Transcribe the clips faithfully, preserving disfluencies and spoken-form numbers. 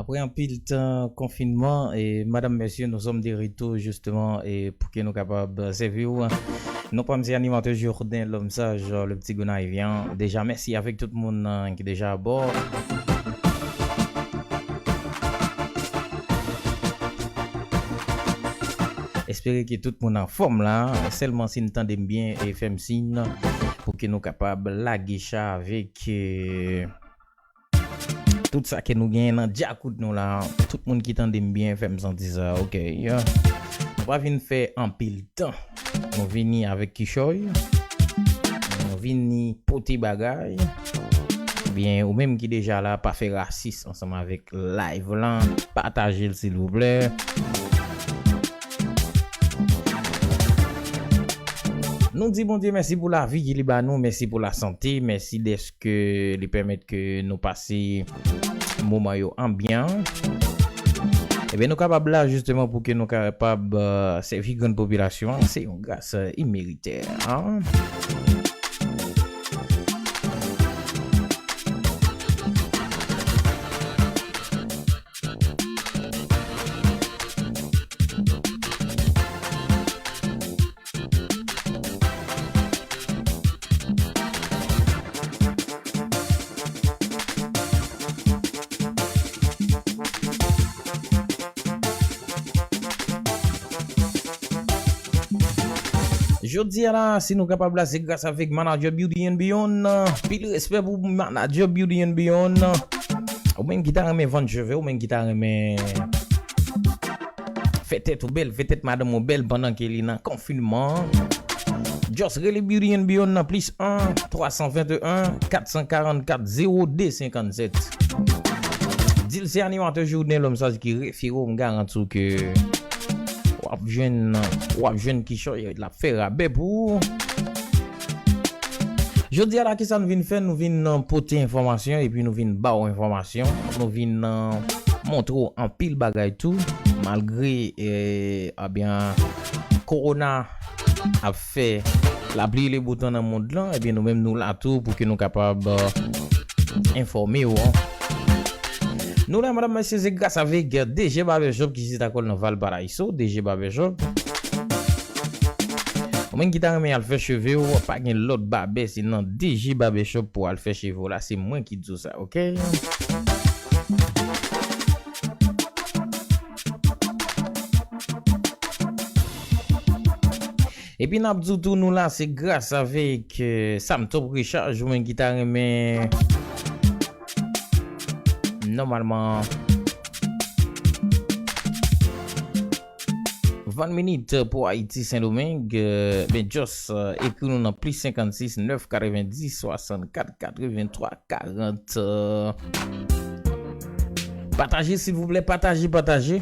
Apre anpil tan konfinman, e, madam, mesye, nous sommes de retour, justement, e, pou ke nou kapab sèvi w. Non pa m se animatè Jourdain L'Homme Sage, le petit Gonaivien. Deja, mèsi avèk tout moun, euh, ki deja abò. Espere ke tout moun anfòm la. Sèlman si n tande m byen, e fè m siy pou ke nou kapab lage cha avèk, e, tout sa ke nou genyen nan djakout nou la. Tout moun ki tande m byen, fè m santi sa, oke. Nou pa vin fè anpil tan. Nou vini avèk kichòy. Nou vini pote bagay. Byen, ou menm ki deja la, pa fè rasis ansanm avèk live lan. Pataje l, silvouplè. Nou di Bondye mèsi pou lavi ke li ba nou, mèsi pou lasante, mèsi dèske li pèmèt ke nou pase moman yo an byen. Ebyen, nou kapab la, jisteman, pou ke nou kapab, euh, sèvi grann popilasyon an. Se yon gras, euh, imeritè, an. Jodi a la, si nou kapab la, se gras avèk Manager Beauty and Beyond. Pil respè pou Manager Beauty and Beyond. Ou menm ki ta renmen vann cheve, ou menm ki ta renmen fè tèt ou bèl, fè tèt madanm ou bèl pandan ke li nan konfinman. Just rele Beauty and Beyond nan plis en, twa san venteyen, kat san karannkat, zewo de senkannsèt. Di l se animatè Jourdain L'Homme Sage ki refere w, m garanti w ke w ap jwenn, w ap jwenn kichòy, l ap fè rabè pou ou. Jodi a la, kisa nou vin fè? Nou vin, euh, pote enfòmasyon, epi nou vin ba w enfòmasyon. Nou vin, euh, montre w anpil bagay tou. Malgre, eh, ebyen, kowona ap fè lapli le botan nan mond lan, ebyen, nou menm nou la tou pou ke nou kapab, euh, enfòme w. Nou la, madam, mesye, se gras avèk D J Barbershop ki chita kò l nan Valparaiso, D J Barbershop. Ou menm ki ta renmen al fè cheve w, pa gen lòt babè, se nan D J Barbershop pou al fè cheve w la, se mwen ki di w sa, oke? Epi n ap di w tou, nou la, se gras avèk, euh, Sam Top Recharge, ou menm ki ta renmen, nòmalman, vann minit pou Ayiti, Sendomeng, euh, ben, just, euh, ekri nou nan plis senkannsis, nèf katrevendis, swasannkat, katrevenntwa, karant. Pataje, silvouplè, pataje, pataje.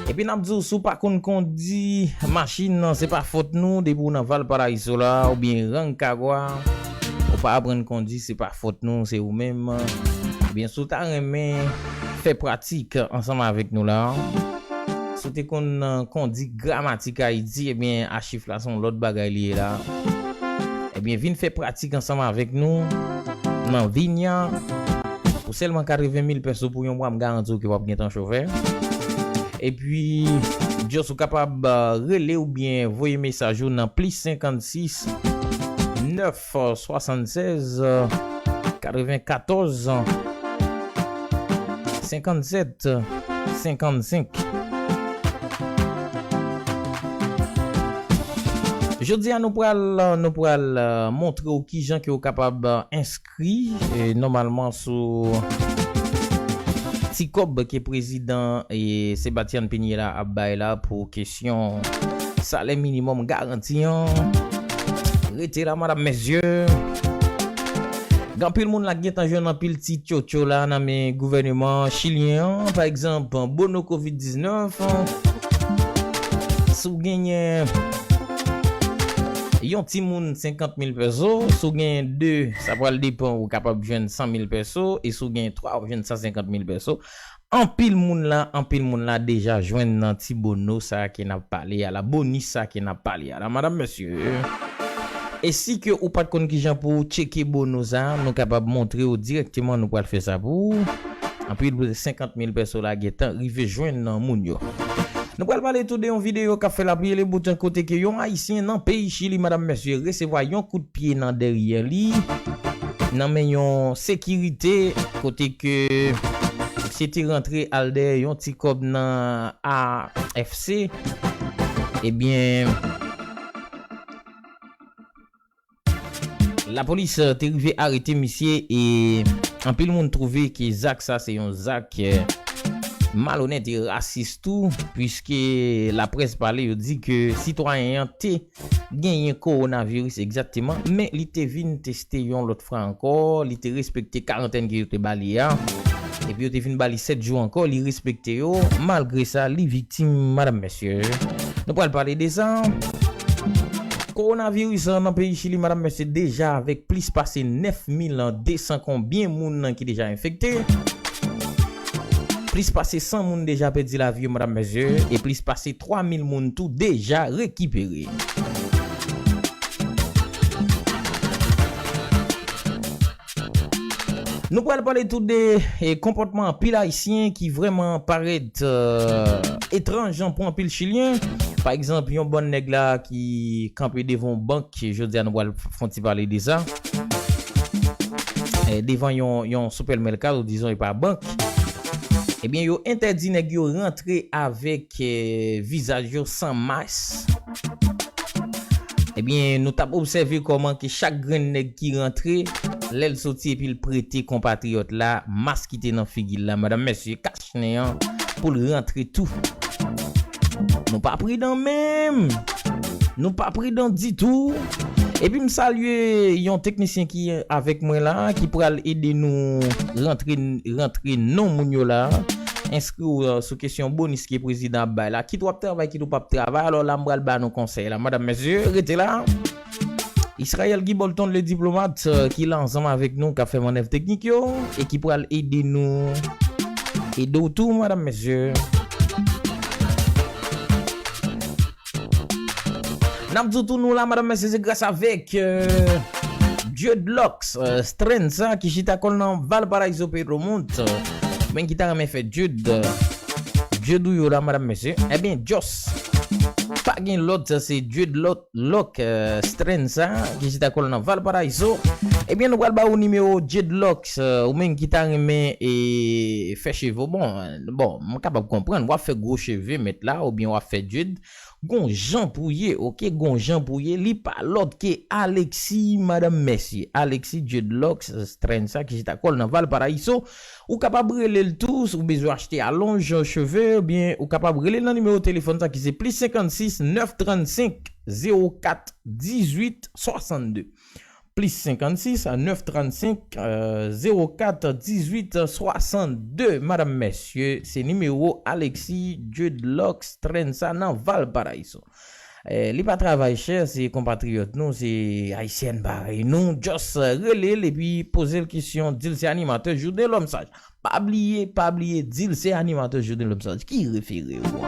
Epi n ap di w, si w pa konn kondi machin nan, se pa fòt nou, depi w nan Valparaiso la, oubyen Rancagua, ou pa aprann kondi, se pa fòt nou, se ou menm. Ebyen, si w ta renmen fè pratik ansanm avèk nou la, si w te konn, euh, kondi gramatik Ayiti, ebyen, achif la se yon lòt bagay li ye la. Ebyen, vin fè pratik ansanm avèk nou nan Vinya. Pou sèlman katreven mil pèso pou yon mwa, m garanti w ke w ap gentan chofè. Epi, just ou kapab, euh, rele oubyen voye mesaj ou nan plis senkannsis, nèf swasannsèz, katrevenkatòz, senkannsèt, senkannsenk. Jodi a, nou pral, nou pral, euh, montre w kijan ke w kapab, euh, enskri, euh, nòmalman sou ti kòb ke prezidan, e, Sebastien Pinilla ap bay la pou kesyon salè minimòm garanti an. Rete la, madam, mesye. Gen anpil moun la ki gentan jwenn anpil ti tchotcho la nan men gouvèneman chilyen an. Pa egzanp, bono kovid diznèf. Si w genyen yon timoun, senkant mil pèso. Si w genyen de, sa pral depann, ou kapab jwenn san mil pèso. E si w genyen twa, w ap jwenn san senkant mil pèso. Anpil moun la, anpil moun la deja jwenn nan ti bono sa ke n ap pale a la, bonis sa ke n ap pale a la, madam, mesye. E si ke ou pa t konn kijan pou w tcheke bono sa, nou kapab montre w dirèkteman, nou pral fè sa pou ou. Anpil, senkant mil pèso la gentan rive jwenn nan moun yo. Nou pral pale tou de yon videyo k ap fè lapli e leboutan kote ke yon Ayisyen nan peyi Chili, madanm mesye, resevwa yon kout pye nan dèyè li, nan men yon sekirite, kote ke misye te rantre al dèyè yon ti kòb nan A F C. Ebyen, lapolis, eh, te rive arete misye e anpil moun twouve ke zak sa se yon zak, eh, malonèt e rasis tou, piske laprès pale, yo di ke sitwayen an te genyen kowonaviris egzakteman, men li te vin teste yon lòt fwa ankò, li te respekte karantèn ke yo te ba li a, epi yo te vin ba li sèt jou ankò, li respekte yo, malgre sa, li viktim, madanm, mesye. Nou pral pale de sa. Kowonaviris nan peyi Chili, madanm, mesye, deja avèk plis pase nèf mil de san konbyen moun ki deja enfekte. Plis pase san moun deja pèdi lavi yo, madanm, mesye, e plis pase twa mil moun tou deja rekipere. Nou pral pale tou de, eh, konpòtman anpil Ayisyen ki vrèman parèt, eh, etranj pou anpil Chilyen. Pa egzanp, yon bann nèg la ki kanpe devan yon bank, jodi a nou pral f-, fè yon ti pale de sa. Eh, devan yon, yon supermercado, dizon, e pa bank. Ebyen, yo entèdi nèg yo rantre avèk, eh, vizaj yo san mas. Ebyen, nou t ap obsève kòman ke chak grenn nèg ki rantre, lè l soti epi l prete konpatriyòt la mas ki te nan figi l la, madanm, mesye, kach nen an, pou l rantre tou. Nou pa pridan menm. Nou pa pridan ditou. Epi m salye yon teknisyen ki avèk mwen la, ki pral ede nou rantre, rantre non moun yo la. Enskri w, eh, sou kesyon bonis ke prezidan ap bay la. Kit w ap travay, kit ou p ap travay. Alò la, m pral ba nou konsèy la. Madanm, mesye, rete la. Israël Guy Bolton, le diplomate, eh, ki la ansanm avèk nou, k ap fè mannèv teknik yo, e ki pral ede nou, ede w tou, madanm, mesye. N ap di w tou nou la, madanm, mesye, se gras avèk, eh, Dreadlocks, eh, Strenza, ki chita kò l nan Valparaiso, Pedromont. Ou menm ki ta renmen fè dread, eh, dread ou yo la, madanm, mesye. Ebyen, just pa gen lòt, sa se Dreadlock, eh, Strenza, ki chita kò l nan Valparaiso. Ebyen, nou pral ba ou nimewo Dreadlocks, eh, ou menm ki ta renmen e fè cheve w. Bon, bon, m kapab konprann, w ap fè gwo cheve mèt la, oubyen w ap fè dread. Gon jan pou ye, oke, gon jan pou ye, li pa lòt ke Alexis, madanm, mesye. Alexis Dreadlocks, Strenza, ki chita kò l nan Valparaiso. Ou kapab rele l tou, si w bezwen achte alonj cheve, oubyen ou kapab rele l nan nimewo telefòn sa ki se plis senkannsis, nèf trannsenk, zewo kat, dizuit, swasannde. Plis senkannsis, nèf trannsenk, zewo kat, dizuit, swasannde. Madanm, mesye, se nimewo Alexis Dreadlocks Strenza nan Valparaiso. Eh, li pa travay chè, se konpatriyòt nou, se ayisyèn parèy nou. Just, eh, rele l epi poze l kesyon, di l se animatè Journée L'Homme Sage. Pa bliye, pa bliye, di l se animatè Journée L'Homme Sage ki refere w.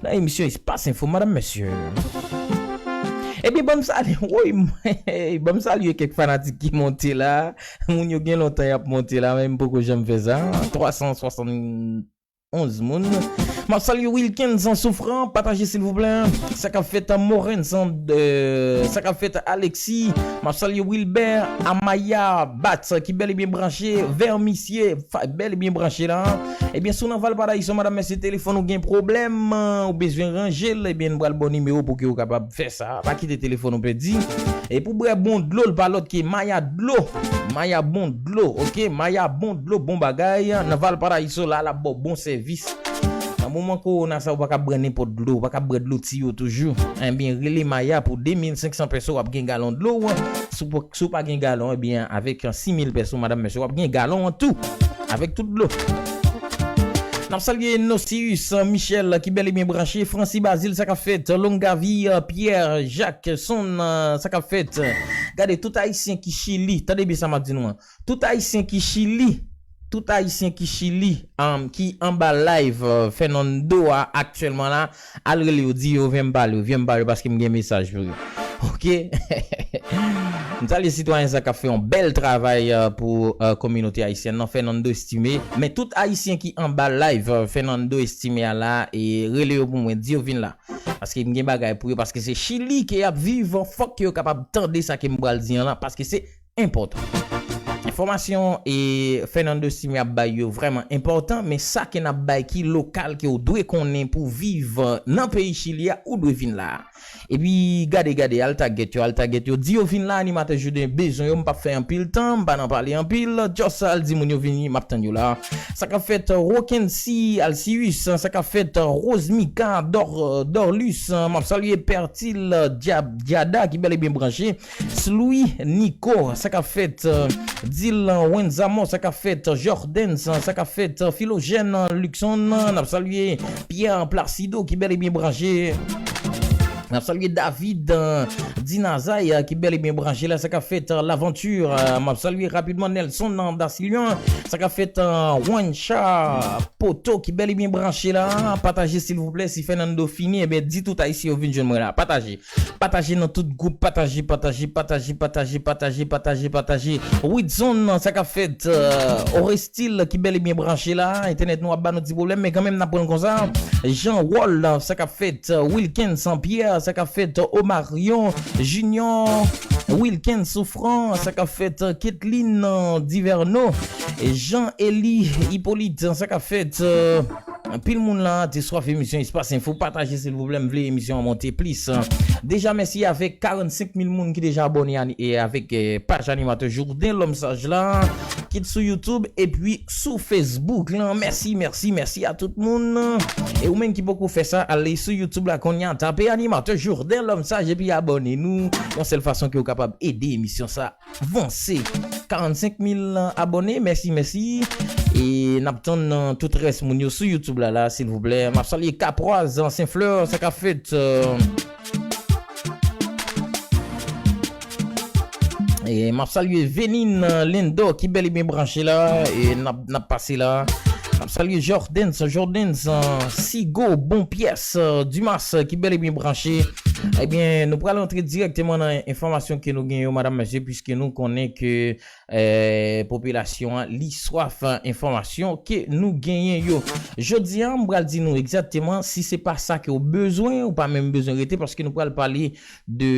Nan emisyon Espas Enfo, madanm, mesye. Ebyen, ban m salye, woy, ban m salye kèk fanatik ki monte la. Moun yo gen lontan y ap monte la, men m poko janm fè sa. Twa san swasann onz moun. M ap salye Wilkens Soufran, pataje silvouplè. Sa k ap fèt Morens, eh, sa k ap fèt Alexis. M ap salye Wilbert, Amaya Bats ki bèl e byen branche, Vermisye, fa-, bèl e byen branche la. Ebyen, si w nan Valparaíso, madanm, mesye, telefòn ou gen pwoblèm, ou bezwen ranje l, ebyen, n pral ba w nimewo pou ke w kapab fè sa. Pa kite telefòn ou pèdi. E pou bwè bon dlo, l pa lòt ke Maya Dlo. Maya bon dlo, oke? Maya bon dlo, bon bagay. Nan Valparaíso la, l ap ba w bon sèvis. Nan moman kowona sa, ou pa ka bwè nenpòt dlo, ou pa ka bwè dlo tiyo toujou. Ebyen, rele Maya pou de mil senk san peso, w ap gen galon dlo. Si w pa, si w pa gen galon, ebyen, avèk sis mil peso, madanm, mesye, w ap gen galon an tou. Avèk tout dlo. N ap salye Nosius Michel ki bèl e byen branche, Francis Bazil, sa k ap fèt, Longavi, Pierre Jacques Son, sa k ap fèt. Gade, tout ayisyen ki Chili, tande byen sa m ap di nou an. Tout ayisyen ki Chili, tout ayisyen ki Chili, um, ki anba live, uh, Fernando a aktyèlman la, al rele yo, di yo vin m pale, vin m pale paske m gen mesaj pou yo. Ok? M salye sitwayen sa k ap fè yon bèl travay, euh, pou, euh, kominote ayisyèn nan, Fernando Estimé. Men tout ayisyen ki anba live, euh, Fernando Estimé a la, e rele yo pou mwen, di yo vin la. Paske m gen bagay pou yo, paske se Chili ke y ap viv, fòk yo kapab tande sa ke m pral di an la, paske se enpòtan. Enfòmasyon e Fernando Estimé ap bay yo vrèman enpòtan, men sa ke n ap bay ki lokal ke w dwe konnen pou viv nan peyi Chili a, ou dwe vin la. Epi gade, gade, al tagèt yo, al tagèt yo. Di yo vin la, animatè Jouden bezwen yo, m p ap fè anpil tan, m pa nan pale anpil. Just al di moun yo vini, m ap tann yo la. Sa k ap fèt, Rokensi Alcius, sa k ap fèt, Rosemika Dor-, Dorlus, m ap salye Pertil Dia-, Diada ki bèl e byen branche. Sloui Nico, sa k ap fèt, euh, Dylan Wenzamo, sa k ap fèt, Jordens, sa k ap fèt, Philogène Luxon, n ap salye Pierre Placido ki bèl e byen branche. N ap salye David, euh, Dinazay, euh, ki bèl e byen branche la, sa k ap fèt, euh, Lavantur, euh, m ap salye rapidman Nelson, euh, Dasilian, sa k ap fèt, euh, Wancha Poto ki bèl e byen branche la, pataje silvouplè, si Fernando fini, ebyen di tout ayisyen yo vin jwenn mwen la, pataje. Pataje nan tout gwoup, pataje, pataje, pataje, pataje, pataje, pataje. Widzon, sa k ap fèt, euh, Orestil ki bèl e byen branche la. Entènèt nou ap ba nou ti pwoblèm, men kanmenm n ap pran l konsa. Jean Wall, sa k ap fèt, Wilkens Pierre, sa k ap fèt, Omarion Junior, Wilkens Souffrant, sa k ap fèt, Ketlin Diverno, Jean Eli Hippolyte, sa k ap fèt, euh, Anpil moun la te swaf emisyon Espas Enfo, pataje silvouplè, m vle emisyon an monte plis. Deja mèsi avèk karannsenk mil moun ki deja abòne ani-, e avèk, eh, paj Animatè Jouden Lòm Saj la, kit sou YouTube epi sou Facebook lan. Mèsi, mèsi, mèsi a tout moun. E ou menm ki poko fè sa, ale sou YouTube la kounye a, tape Animatè Jouden Lòm Saj epi abòne nou. Yon sèl fason ke w kapab ede emisyon sa vanse. Karannsenk mil abòne, mèsi, mèsi. E n ap tann, euh, tout rès moun yo sou YouTube la, la, silvouplè. M ap salye Kapwaz, Sen Flè, sa k ap fèt, euh, e m ap salye Venine, euh, Lendo, ki bèl e byen branche la. E n ap, n ap pase la. M ap salye Jordens, Jordens, euh, Sigo, Bon Pyès, euh, Dumas, euh, ki bèl e byen branche. Ebyen, nou pral antre dirèkteman nan enfòmasyon ke nou gen yo, madam, mesye, piske nou konnen ke, eh, popilasyon an, li swaf, eh, enfòmasyon ke nou genyen yo. Jodi a, m pral di nou egzakteman si se pa sa ke w bezwen, ou pa menm bezwen rete, paske nou pral pale de,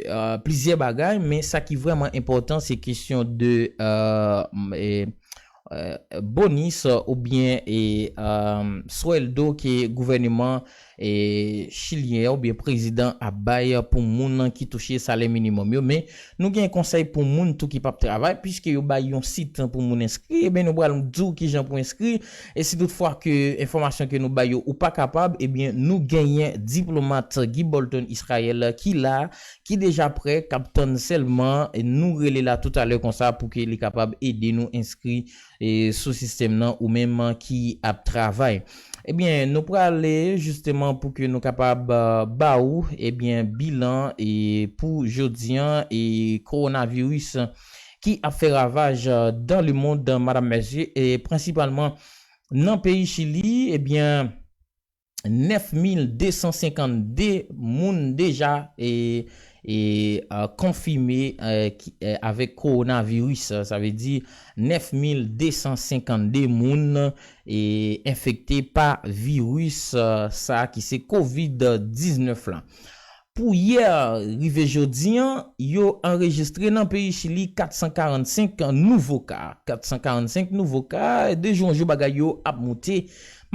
eh, plizyè bagay, men sa ki vrèman enpòtan, se kesyon de, eh, m-, eh, eh, bonis, eh, oubyen, e, eh, swèldo ke gouvèneman, eh, chilyen an oubyen prezidan ap bay pou moun ki touche salè minimòm yo. Men nou gen konsèy pou moun tou ki p ap travay, piske yo bay yon sit pou moun enskri, ebyen nou pral di w kijan pou enskri. E si toutfwa ke enfòmasyon ke nou bay yo ou pa kapab, ebyen nou genyen diplomat Guy Bolton Israël ki la, ki deja prè, k ap tann sèlman nou rele la toutalè konsa pou ke li kapab ede nou enskri e sou sistèm nan ou menm ki ap travay. Ebyen, nou prale jisteman pou ke nou kapab, euh, ba ou, ebyen, bilan e pou jodi an e kowonaviris ki ap fè ravaj, euh, dans le monde, madam, mesye, e prensipalman nan peyi Chili, ebyen, nèf mil de san senkannde moun deja e, e, euh, konfime, euh, ki, euh, avèk kowonaviris. Sa vle di nèf mil de san senkannde moun e enfekte pa viris, euh, sa ki se kovid diznèf la. Pou yè rive jodi an, yo anrejistre nan peyi Chili kat san karannsenk nouvo ka. Kat san karannsenk nouvo ka, de jou an jou bagay yo ap moute.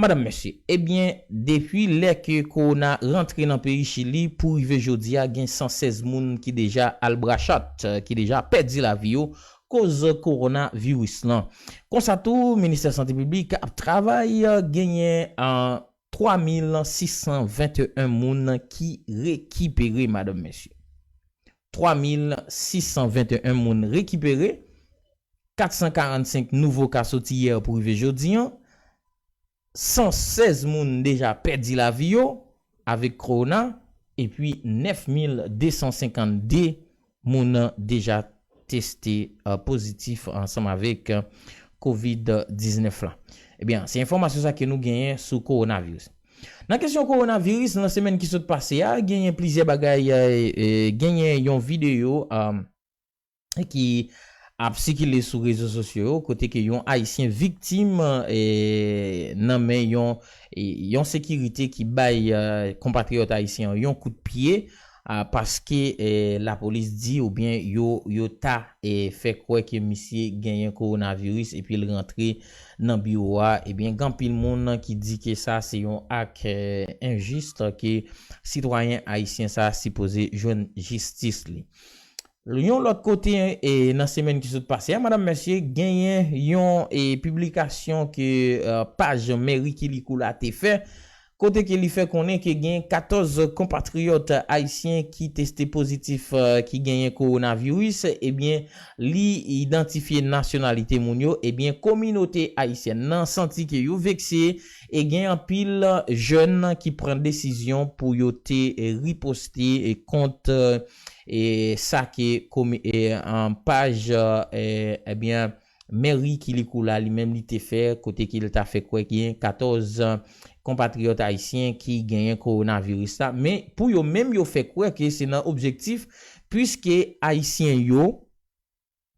Madam, mesye, ebyen, depi lè ke kowona rantre nan peyi Chili, pou rive jodi a, gen san sèz moun ki deja al brachat, ki deja pèdi lavi yo, koz kowonaviris lan. Konsa tou, Ministè Sante Piblik ap travay, genyen, ah, twa mil sis san venteyen moun ki rekipere, madam, mesye. Twa mil sis san venteyen moun rekipere, kat san karannsenk nouvo ka soti yè pou rive jodi an, san sèz moun deja pèdi lavi yo avèk kowona, epi nèf mil de san senkannde moun deja teste, euh, pozitif ansanm avèk, euh, kovid diznèf la. Ebyen, se enfòmasyon sa ke nou genyen sou kowonaviris. Nan kesyon kowonaviris, nan semèn ki sot pase a, genyen plizyè bagay, e, e, genyen yon videyo, e, ki ap sikile sou rezo sosyo yo, kote ke yon Ayisyen viktim, e, nan men yon, e, yon sekirite ki bay, e, konpatriyòt ayisyen an yon kout pye, a, paske, e, lapolis di oubyen yo, yo ta, e, fè kwè ke misye genyen kowonaviris epi l rantre nan biwo a. Ebyen, gen anpil moun ki di ke sa se yon ak, e, enjis, ke sitwayen ayisyen sa sipoze jwenn jistis li. Yon lòt kote, e, nan semèn ki sot pase a, madanm, mesye, genyen yon, e, piblikasyon ke, e, paj Mèri Kilikoula te fè, kote ke li fè konnen ke gen katòz konpatriyòt ayisyen ki teste pozitif, e, ki genyen kowonaviris, ebyen, li idantifye nasyonalite moun yo, ebyen, kominote ayisyèn nan santi ke yo vekse, e gen anpil jèn ki pran desizyon pou yo te, e, riposte, e, kont, e, e sa ke komi-, e, an paj, e, ebyen, Mèri Kilikoula li menm li te fè, kote ke l ta fè kwè gen katòz konpatriyòt ayisyen ki genyen kowonaviris la. Men pou yo menm, yo fè kwè ke se nan objektif, piske ayisyen yo,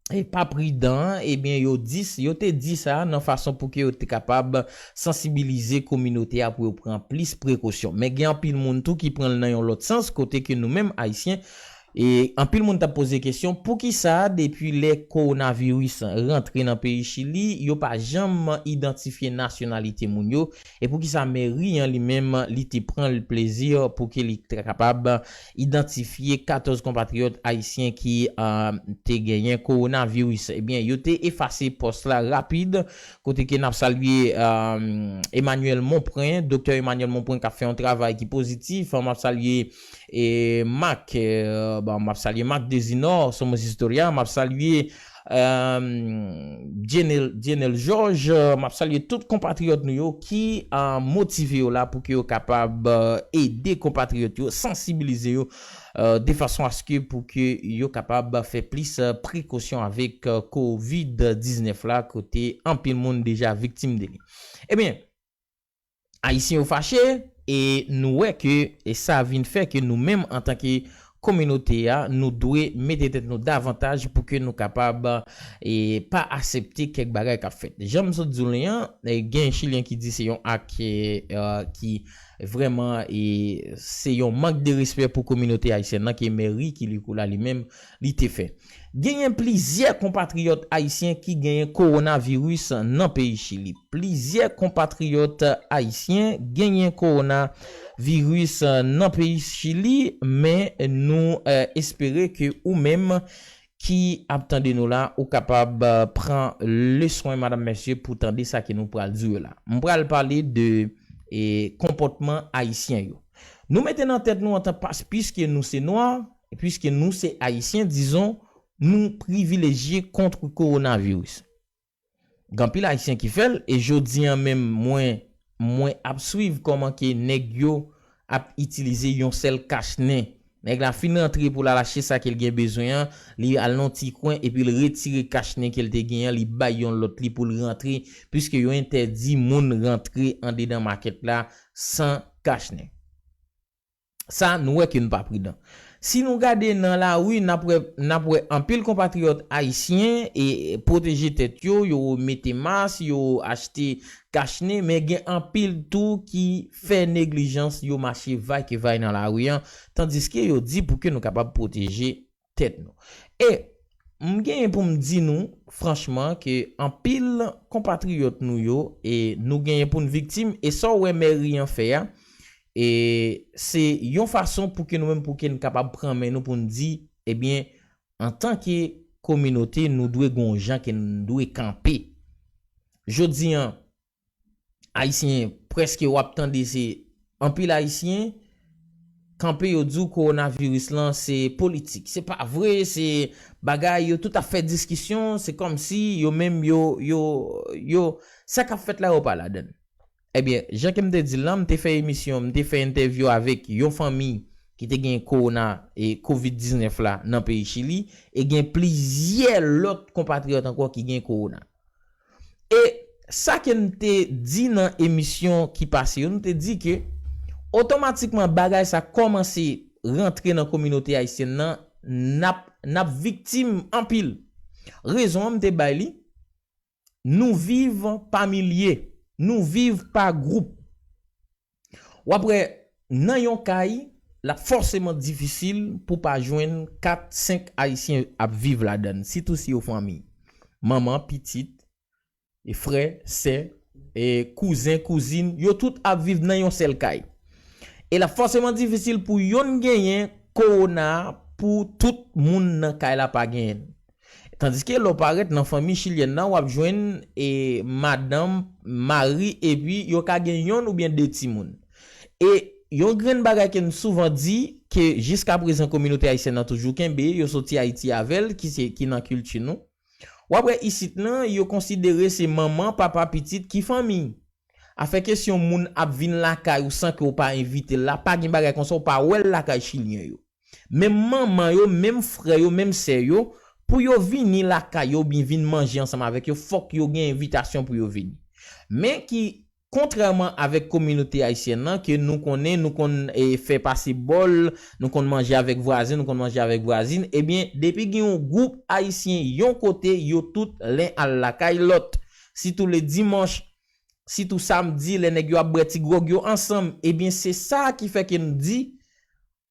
e, pa pridan, ebyen, yo di, yo te di sa nan fason pou ke yo te kapab sansibilize kominote a pou yo pran plis prekosyon. Men gen anpil moun tou ki pran l nan yon lòt sans, kote ke nou menm ayisyen, e anpil moun t ap poze kesyon, poukisa depi lè kowonaviris rantre nan peyi Chili, yo pa janm idantifye nasyonalite moun yo, e poukisa mèri an li menm, li te pran l plezi pou ke li te kapab idantifye katòz konpatriyòt ayisyen ki, e, te genyen kowonaviris? Ebyen, yo te efase pòs la rapid, kote ke n ap salye, e, Emmanuel Monprin, doktè Emmanuel Monprin k ap fè yon travay ki pozitif. M ap salye, e, Marc, e, bon, m ap salye Marc Desinor, Somos Historia, m ap salye, e, Djenel, Djenel Georges, e, m ap salye tout konpatriyòt nou yo ki, e, motive yo la pou ke yo kapab, e, ede konpatriyòt yo, sansibilize yo, e, de fason aske pou ke yo kapab fè plis, e, prekosyon avèk, e, kovid diznèf la, kote anpil moun deja viktim de li. Ebyen, Ayisyen yo fache, e nou wè ke, e sa vin fè ke nou menm antanke kominote a, nou dwe mete tèt nou davantaj pou ke nou kapab, e pa aksepte kèk bagay k ap fèt. Jan m sot di w li an, e gen Chilyen ki di se yon ak, e, e, ki vrèman, e se yon mank de respè pou kominote ayisyèn nan, ke Mèri Kilikoula li menm li te fè. Genyen plizyè konpatriyòt ayisyen ki genyen kowonaviris nan peyi Chili. Plizyè konpatriyòt ayisyen genyen kowonaviris nan peyi Chili, men nou, e, espere ke ou menm ki ap tande nou la, ou kapab, e, pran leson, madanm, mesye, pou tande sa ke nou pral di yo la. M pral pale de, e, konpòtman ayisyen yo. Nou mete nan tèt nou antan pas, piske nou se nwa, e piske nou se ayisyen, dizon, nou privilejye kont kowonaviris. Gen anpil ayisyen ki fè l, e jodi an menm, mwen, mwen ap swiv kòman ke nèg yo ap itilize yon sèl kachnen. Nèg la fin rantre pou l al achte sa ke l gen bezwen an, li al nan ti kwen epi l retire kachnen ke l te gen an, li bay yon lòt li pou l rantre, piske yo entèdi moun rantre andedan makèt la san kachnen. Sa, nou wè ke nou pa pridan. Si nou gade nan lari, n ap wè, n ap wè anpil konpatriyòt ayisyen e pwoteje tèt yo, yo mete mas, yo achte kachnen, men gen anpil tou ki fè neglijans, yo mache vaykevay nan lari an, tandiske yo di pou ke nou kapab pwoteje tèt nou. E m genyen pou m di nou, franchman, ke anpil konpatriyòt nou yo, e nou genyen pou n viktim, e sa w wè mèri an fè a, e se yon fason pou ke nou menm, pou ke n kapab pran men nou, pou n di, ebyen, antanke kominote, nou dwe gen yon jan ke n dwe kanpe. Jodi an, Ayisyen, prèske w ap tande se anpil Ayisyen kanpe, yo di w kowonaviris lan se politik. Se pa vre, se bagay, yo tout ap fè diskisyon, se kòmsi yo menm yo, yo, yo, sa k ap fèt la, yo pa ladan l. Ebyen, jan ke m te di l lan, m te fè emisyon, m te fè entèvyou avèk yon fanmi ki te gen kowona e kovid diznèf la nan peyi Chili, e gen plizyè lòt konpatriyòt ankò ki gen kowona. E sa ke n te di nan emisyon ki pase yo, nou te di ke otomatikman bagay sa kòmanse rantre nan kominote ayisyèn nan, n ap, n ap viktim anpil. Rezon an m te bay li, nou viv pa milye, nou viv pa gwoup. W ap wè, nan yon kay, l ap fòseman difisil pou pa jwenn kat, senk Ayisyen ap viv ladan l, sitou si yo fanmi. Manman, pitit, e frè, sè, e kouzen, kouzin, yo tout ap viv nan yon sèl kay. E l ap fòseman difisil pou yonn genyen kowona a pou tout moun nan kay la pa genyen l. Tandiske lè w parèt nan fanmi chilyèn nan, w ap jwenn e madanm, mari, epi yo ka gen yonn oubyen de timoun. E yon grenn bagay ke m souvan di, ke jiskaprezan kominote ayisyèn nan toujou kenbe, yo soti Ayiti avè l, ki se, ki nan kilti nou. W ap wè isit lan, yo konsidere se manman, papa, pitit ki fanmi. Afè kesyon moun ap vin lakay ou san ke w pa envite l la, pa gen bagay konsa, w pa wè l lakay chilyen yo. Menm manman yo, menm frè yo, menm sè yo, pou yo vini lakay yo oubyen vin manje ansanm avèk yo, fòk yo gen envitasyon pou yo vini. Men ki, kontrèman avèk kominote ayisyèn nan, ke nou konnen, nou konn, e, fè pase bòl, nou konn manje avèk vwazen, nou konn manje avèk vwazin, ebyen, depi gen yon gwoup ayisyen yon kote, yo tout len al lakay lòt. Sitou le dimanch, sitou samdi, lè nèg yo ap bwè ti gwòg yo ansanm, ebyen, se sa ki fè ke n di,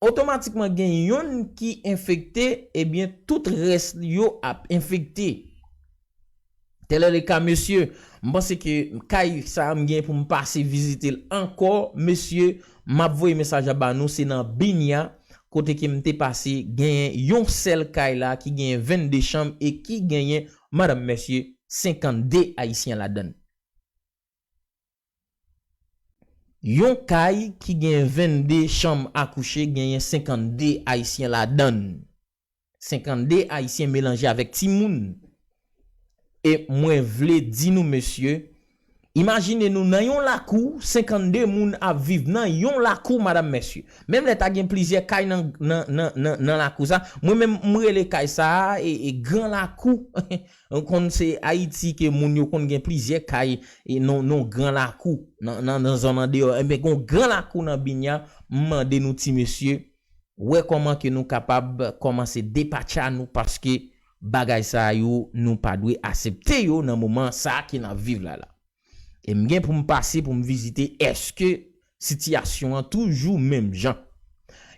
otomatikman gen yonn ki enfekte, ebyen, tout rès yo ap enfekte. Tel est le cas, mesye. M panse ke kay sa a, m gen pou m pase vizite l ankò, mesye. M ap voye mesaj la ba nou, se nan Binya, kote ke m te pase, genyen yon sèl kay la ki genyen vennde chanm e ki genyen, madanm, mesye, senkannde Ayisyen ladan l. Yon kay ki gen vennde chanm a kouche genyen senkannde Ayisyen ladan l. Senkannde Ayisyen melanje avèk timoun. E mwen vle di nou, mesye, imajine nou nan yon lakou, senkannde moun ap viv nan yon lakou, madanm, mesye. Menm lè ta gen plizyè kay nan, nan, nan, nan, nan lakou sa, mwen menm, m rele kay sa a, e, e gran lakou. Ou konn se Ayiti ke moun yo konn gen plizyè kay, e nan, nan gran lakou, nan, nan, nan zòn andeyò. Enben, gen yon gran lakou nan Binya, m mande nou ti mesye, wè kòman ke nou kapab kòmanse depatcha nou, paske bagay sa yo, nou pa dwe aksepte yo nan moman sa ke n ap viv la la. E m gen pou m pase pou m vizite, èske sitiyasyon an toujou menm jan?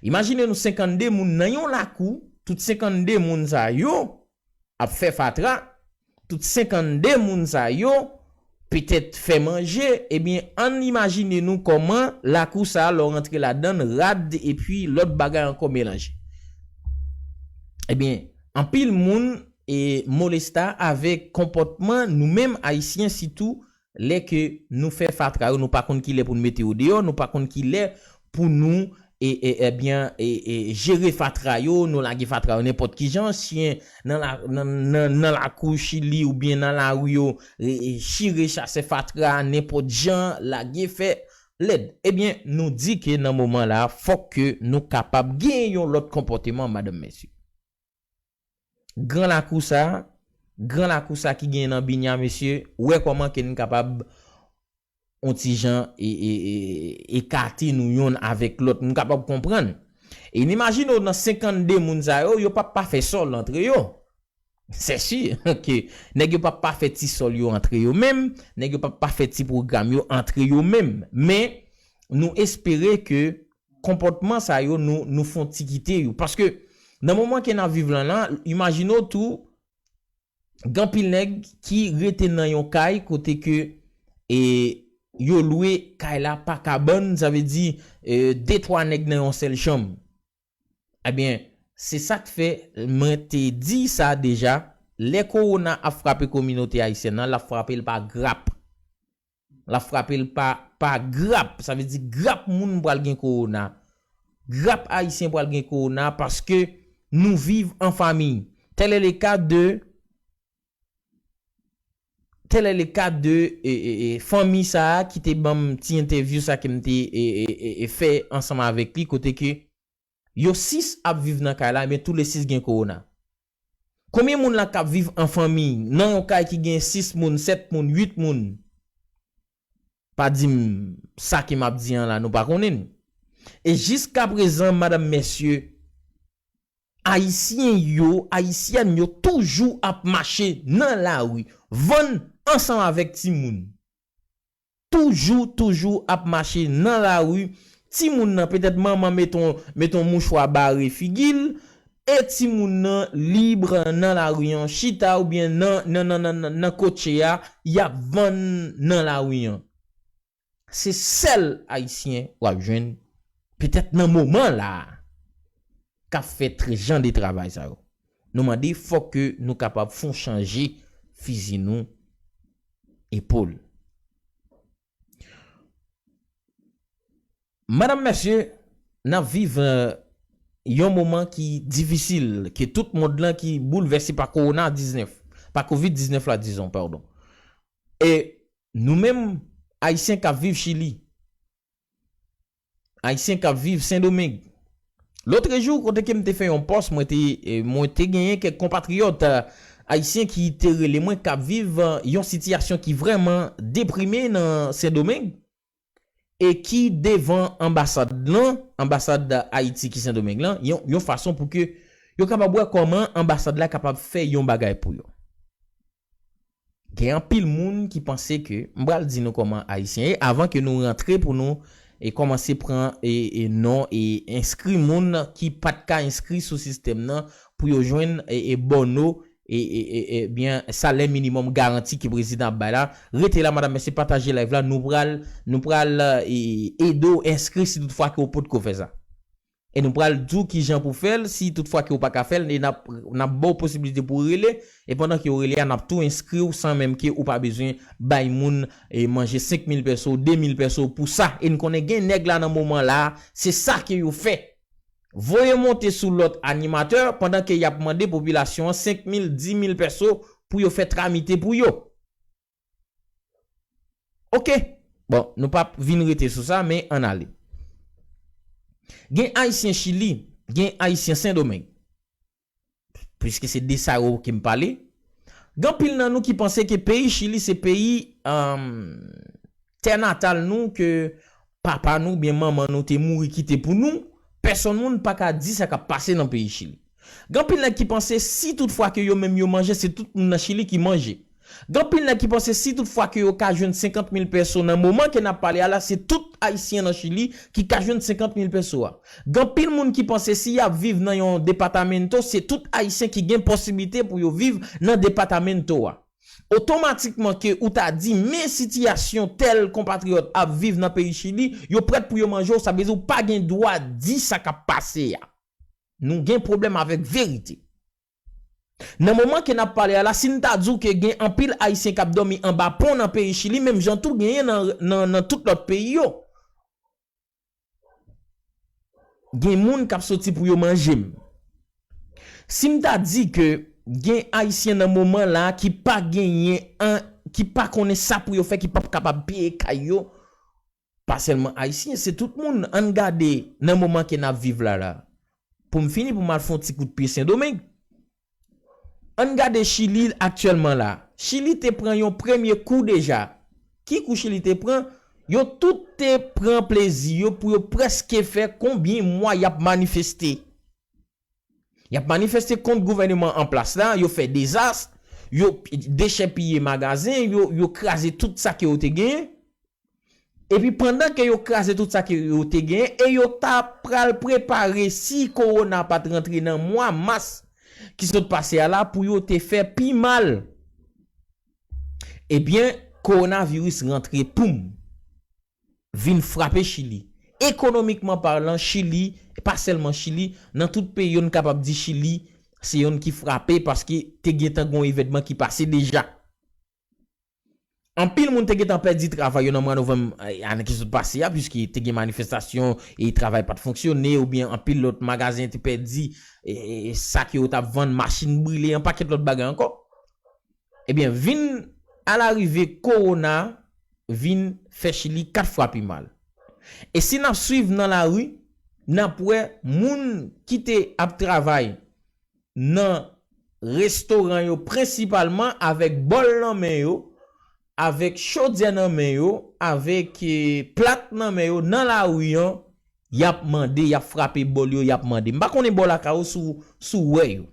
Imajine nou senkannde moun nan yon lakou, tout senkannde moun sa yo ap fè fatra, tout senkannde moun sa yo petèt fè manje, ebyen, ann imajine nou kòman lakou sa a, lè w rantre ladan l, rad epi lòt bagay ankò melanje. Ebyen, anpil moun e molesta avèk konpòtman nou menm Ayisyen, sitou lè ke nou fè fatra yo, nou pa konn kilè pou n mete yo deyò, nou pa konn kilè pou nou, e, e, ebyen, e, e, jere fatra yo, nou lage fatra yo nenpòt ki jan, chen nan la, nan, nan, nan lakou Chili oubyen nan lari yo, e, e, chire chase fatra nenpòt jan, lage fè lèd. Ebyen, nou di ke nan moman la, fòk ke nou kapab gen yon lòt konpòteman, madanm, mesye. Gran lakou sa, gran lakou sa ki gen nan Binya, mesye, wè kòman ke n kapab on ti jan e, e, e, ekate nou yonn avèk lòt. Nou kapab konprann. E n imajine w nan senkannde moun sa yo, yo p ap pa fè sòl antre yo. Se si ke nèg yo p ap pa fè ti sòl yo antre yo menm, nèg yo p ap pa fè ti pwogram yo antre yo menm. Men, nou espere ke konpòtman sa yo, nou, nou fè on ti kite yo. Paske nan moman ke n ap viv lan la, imajine w tou, gen anpil nèg ki rete nan yon kay kote ke, e, yo lwe kay la pa kabann, sa vle di, e, de twa nèg nan yon sèl chanm. Ebyen, se sa k fè mwen te di sa deja, lè kowona ap frape kominote ayisyèn nan, l ap frape l pa grap. L ap frape l pa, pa grap. Sa vle di grap moun pral gen kowona. Grap ayisyen pral gen kowona paske nou viv an fanmi. Tel est le cas de, tel est le cas de, e, e, e, fanmi sa a ki te ban m ti entèvyou sa ke m te, e, e, e, e, fè ansanm avèk li, kote ke yo sis ap viv nan kay la, men tou le sis gen kowona. Konbyen moun la k ap viv an fanmi, nan yon kay ki gen sis moun, sèt moun, uit moun? Pa di m sa ke m ap di an la, nou pa konnen l. E jiskaprezan, madanm, mesye, Ayisyen yo, Ayisyèn yo toujou ap mache nan lari, vann ansanm avèk timoun. Toujou, toujou ap mache nan lari. Timoun nan, petèt manman met on, met on mouchwa bare figi l, e timoun nan lib nan lari an, chita oubyen nan, nan, nan, nan, nan, nan kotche a, y ap vann nan lari an. Se sèl Ayisyen w ap jwenn, petèt nan moman la a, k ap fè tr-, jan de travay sa yo. Nou mande fòk ke nou kapab fè on chanje fizi nou epòl. Madanm, mesye, n ap viv, eh, yon moman ki difisil, ke tout mond lan ki boulvèse pa kowona diznèf, pa kovid diznèf la, dizon, padon. E nou menm, Ayisyen k ap viv Chili, Ayisyen k ap viv Sendomeng. Lotrejou, kote ke m te fè yon pòs, mwen te, eh, mwen te genyen kèk konpatriyòt, eh, ayisyen ki te rele mwen k ap viv, eh, yon sitiyasyon ki vrèman deprime nan Sendomeng e ki devan anbasad lan, anbasad Ayiti ki Sendomeng lan, yon, yon fason pou ke yo kapab wè kòman anbasad la kapab fè yon bagay pou yo. Gen anpil moun ki panse ke, m pral di nou kòman Ayisyen ye, avan ke nou rantre pou nou e kòmanse pran e, e non e enskri moun ki pa t ka enskri sou sistèm nan pou yo jwenn e, e bòno e, e, e, e byen salè minimòm garanti ke prezidan ap bay la. Rete la, madanm, mesye, pataje live la. Nou pral, nou pral e, ede w enskri si toutfwa ke w potko fè sa. E nou pral di w kijan pou fè l, si toutfwa ke w pa ka fè l, e n ap, n ap ba w posiblite pou w rele, e pandan ke w rele a, n ap tou enskri w san menm ke ou pa bezwen bay moun e manje senk mil pèso, de mil pèso pou sa. E n konnen gen nèg la nan moman la, se sa ke yo fè. Voye monte sou lòt animatè pandan ke y ap mande popilasyon an senk mil, di mil pèso pou yo fè tramite pou yo. Oke. Bon, nou p ap vin rete sou sa, men ann ale. Gen Ayisyen Chili, gen Ayisyen Sendomeng. Piske se de sa yo ke m pale. Gen anpil nan nou ki panse ke peyi Chili se peyi, um, tè natal nou, ke papa nou oubyen manman nou te mouri kite pou nou. Pèsonn moun pa ka di sa k ap pase nan peyi Chili. Gen anpil nèg ki panse si toutfwa ke yo menm yo manje, se tout moun nan Chili ki manje. Gen anpil nèg ki panse si toutfwa ke yo ka jwenn senkant mil pèso nan moman ke n ap pale a la, se tout Ayisyen nan Chili ki ka jwenn senkant mil pèso a. Gen anpil moun ki panse si y ap viv nan yon departamento, se tout Ayisyen ki gen posiblite pou yo viv nan departamento a. Otomatikman ke ou ta di, men sitiyasyon tèl konpatriyòt ap viv nan peyi Chili, yo prèt pou yo manje w, sa vle di ou pa gen dwa di sa k ap pase a. Nou gen pwoblèm avèk verite. Nan moman ke n ap pale a la, si n ta di w ke gen anpil Ayisyen k ap dòmi anba pon nan peyi Chili, menm jan tou genyen nan, nan, nan tout lòt peyi yo. Gen moun k ap soti pou yo manje m. Si m ta di ke gen Ayisyen nan moman la ki pa genyen an, ki pa konnen sa pou yo fè, ki p ap kapab peye kay yo, pa sèlman Ayisyen, se tout moun. Ann gade nan moman ke n ap viv la la. Pou m fini, pou m al fè yon ti kout pye Sendomeng. Ann gade Chili aktyèlman la. Chili te pran yon premye kou deja. Ki kou Chili te pran? Yo tout te pran plezi yo pou yo prèske fè konbyen mwa y ap manifeste. Y ap manifeste kont gouvèneman an plas la, yo fè dezas, yo dechèpiye magazen, yo, yo kraze tout sa ke yo te genyen. Epi pandan ke yo kraze tout sa ke yo te genyen, e yo ta pral prepare si kowona pa t rantre nan mwa mas ki sot pase a la pou yo te fè pi mal. Ebyen, kowonaviris rantre poum, vin frape Chili. Ekonomikman palan, Chili, pa sèlman Chili, nan tout peyi yo n kapab di Chili, se yonn ki frape paske te gentan gon evènman ki pase deja. Anpil moun te gentan pèdi travay yo nan mwa novanm, eh, ane ki sot pase a, piske te gen manifestasyon e travay pa t fonksyone, oubyen anpil lòt magazen te pèdi, eh, eh, sa ke yo t ap vann, machin brile, yon pakèt lòt bagay ankò. Ebyen, vin alarive kowona vin fè Chili kat fwa pi mal. E si n ap swiv nan lari, n ap wè moun ki te ap travay nan restoran yo prensipalman avèk bòl nan men yo, avèk chodyè nan men yo, avèk, eh, plat nan men yo nan lari an, Y ap mande, y ap frape bòl yo, y ap mande. M pa konnen bò lakay ou si w, si w wè yo.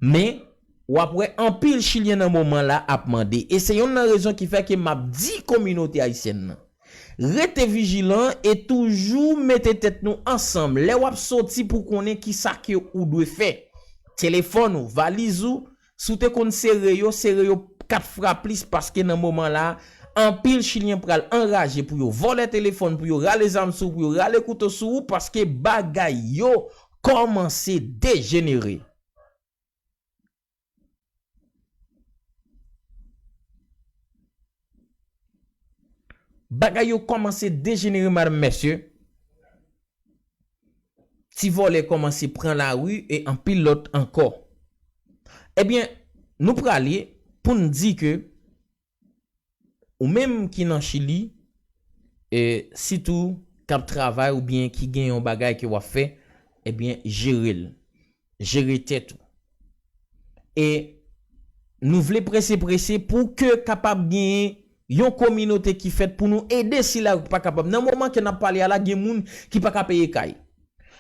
Men, w ap wè anpil Chilyen nan moman la ap mande. E se yonn nan rezon ki fè ke m ap di kominote ayisyèn nan. Rete vijilan e toujou mete tèt nou ansanm lè w ap soti pou konnen kisa ke ou dwe fè. Telefòn ou, valiz ou, si w te konn sere yo, sere yo kat fwa plis paske nan moman la, anpil Chilyen pral anraje pou yo vòlè telefòn, pou yo rale zam sou ou, pou yo rale kouto sou ou paske bagay yo kòmanse dejenere. Bagay yo kòmanse dejenere, madam, mesye. Ti vòlè kòmanse pran lari e anpil lòt ankò. Ebyen, nou prale pou n di ke ou menm ki nan Chili, e sitou k ap travay oubyen ki gen yon bagay ke w ap fè, ebyen, jere l. Jere tèt ou. E nou vle prese prese pou ke kapab genyen yon kominote ki fèt pou nou ede sila yo ki pa kapab. Nan moman ke n ap pale a la, gen moun ki pa ka peye kay.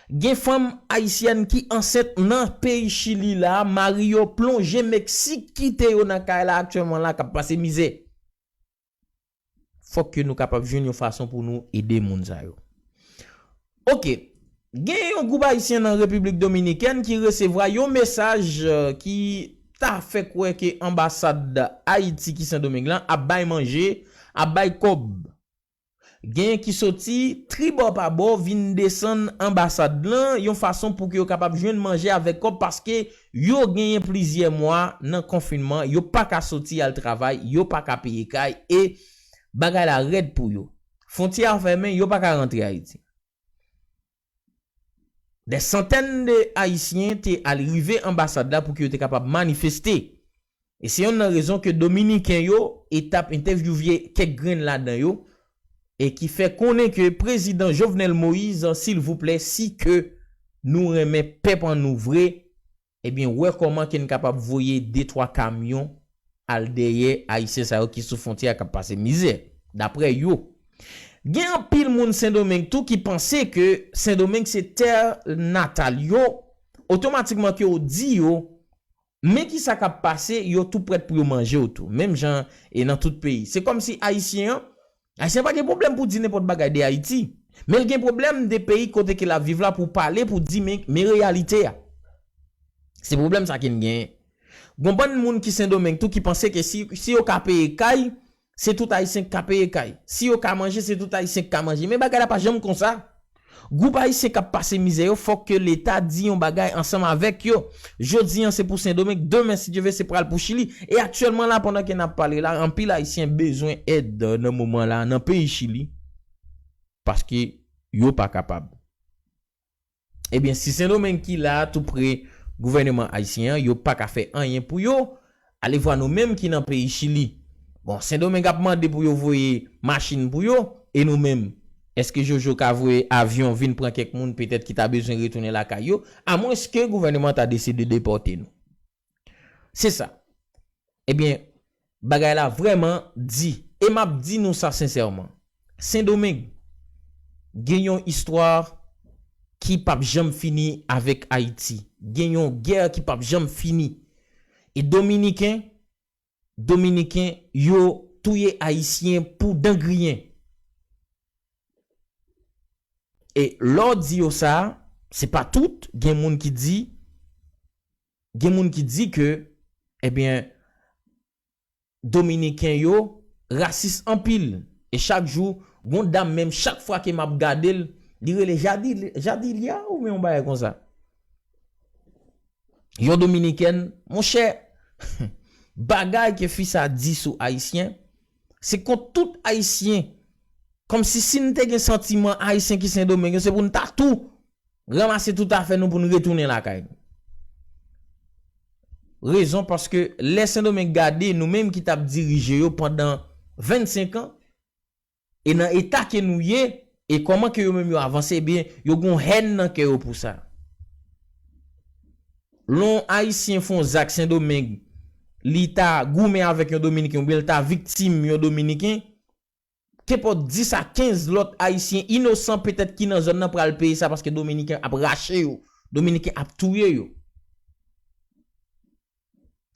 Gen fanm ayisyèn ki ansent nan peyi Chili la, mari yo plonje Meksik, kite yo nan kay la aktyèlman la, k ap pase mizè. Fòk ke nou kapab jwenn yon fason pou nou ede moun sa yo. Oke, gen yon gwoup ayisyen nan Repiblik Dominikèn ki resevwa yon mesaj, eh, ki ta fè kwè ke anbasad Ayiti ki Sendomeng lan ap bay manje, ap bay kòb. Gen ki soti tribò pa bò vin desann anbasad lan yon fason pou ke yo kapab jwenn manje avèk kòb paske yo genyen plizyè mwa nan konfinman, yo pa ka soti al travay, yo pa ka peye kay e bagay la rèd pou yo. Fwontyè a fèmen, yo pa ka rantre Ayiti. Dè santèn de Ayisyen te al rive anbasad la pou ke yo te kapab manifeste. E se yonn nan rezon ke Dominiken yo e t ap entèvyouve kèk grenn ladan yo, e ki fè konnen ke Prezidan Jovenel Moïse, silvouplè, si ke nou renmen pèp an nou vre, ebyen, wè kòman ke n kapab voye de twa kamyon al dèyè Ayisyen sa yo ki sou fwontyè a k ap pase mizè, daprè yo. Gen anpil moun Sendomeng tou ki panse ke Sendomeng se tè natal yo, otomatikman ke w di yo, men kisa k ap pase, yo tou prèt pou yo manje w tou. Menm jan e nan tout peyi. Se kòmsi Ayisyen an, Ayisyen pa gen pwoblèm pou di nenpòt bagay de Ayiti. Men l gen pwoblèm de peyi kote ke l ap viv la pou pale, pou di men, men reyalite a. Se pwoblèm sa ke n genyen. Gon bann moun ki Sendomeng tou ki panse ke si, si yo ka peye kay, se tout Ayisyen ki ka peye kay. Si yo ka manje, se tout Ayisyen ki ka manje. Men bagay la pa janm konsa. Gwoup ayisyen k ap pase mizè yo, fòk ke Leta di yon bagay ansanm avèk yo. Jodi an, se pou Sendomeng, demen, si Dye vle, se pral pou Chili. E aktyèlman la, pandan ke n ap pale la, anpil Ayisyen bezwen èd nan moman la, nan peyi Chili, paske yo pa kapab. Ebyen, si Sendomeng ki la, tou pre gouvèneman ayisyen an, yo pa ka fè anyen pou yo, alevwa nou menm ki nan peyi Chili. Bon, Sendomeng ap mande pou yo voye machin pou yo, e nou menm, èske Jojo ka voye avyon vin pran kèk moun petèt ki ta bezwen retounen lakay yo, amwenske gouvèneman ta deside depòte nou? Se sa. Ebyen, bagay la vrèman di. E m ap di nou sa sensèman. Sendomeng gen yon istwa ki p ap janm fini avèk Ayiti. Gen yon gè ki p ap janm fini. E Dominiken, Dominiken, yo touye Ayisyen pou dan griyen. E lè w di yo sa, se pa tout, gen moun ki di, gen moun ki di ke, ebyen, Dominiken yo rasis anpil. E chak jou, gon dam menm, chak fwa ke m ap gade l, li rele Jadi-, Jadilia oubyen yon bagay konsa. Yon Dominikèn, monchè, bagay ke fi sa di sou Ayisyen, se kont tout Ayisyen. Kòmsi si n te gen santiman Ayisyen ki Sendomeng yo, se pou n ta tou ranmase tout afè nou pou n retounen lakay nou. Rezon, paske lè Sendomeng gade nou menm ki t ap dirije yo pandan vennsenk an, e nan eta ke nou ye, e kòman ke yo menm yo avanse, ebyen, yo gon hèn nan kè yo pou sa. Lè yon Ayisyen fè yon zak Sendomeng, li ta goumen avèk yon Dominiken, oubyen li ta viktim yon Dominiken, kenpòt dis a kenz lòt Ayisyen inosan petèt ki nan zòn nan pral peye sa paske Dominiken ap rache yo, Dominiken ap touye yo.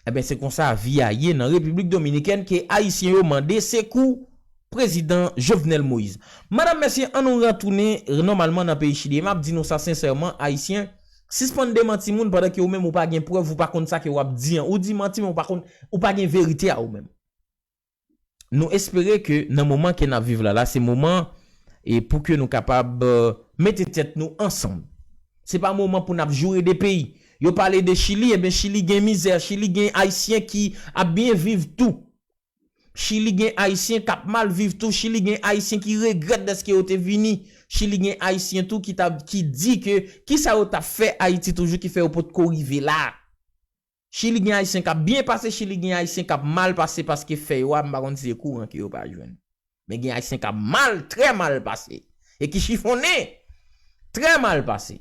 Ebyen, se konsa vi a ye nan Repiblik Dominikèn ke Ayisyen yo mande sekou Prezidan Jovenel Moïse. Madanm, mesye, ann nou retounen nòmalman nan peyi Chili. E m ap di nou sa sensèman, Ayisyen, sispann demanti moun pandan ke ou menm ou pa gen prèv, ou pa konn sa ke w ap di an. Ou di manti, men ou pa konn, ou pa gen verite a ou menm. Nou espere ke nan moman ke n ap viv la, la, se moman e pou ke nou kapab, eh, mete tèt nou ansanm. Se pa moman pou n ap joure de peyi. Yo pale de Chili, ebyen Chili gen mizè, Chili gen Ayisyen ki ap byen viv tou. Chili gen Ayisyen k ap mal viv tou, Chili gen Ayisyen ki regrèt dèske yo te vini. Chili gen Ayisyen tou ki t ap, ki di ke kisa yo t ap fè Ayiti toujou ki fè yo potko rive la. Chili gen Ayisyen k ap byen pase, Chili gen Ayisyen k ap mal pase paske fè yo a, m pa konn si se kouran ke yo pa jwenn. Men gen Ayisyen k ap mal, trè mal pase. E ki chifonnen, trè mal pase.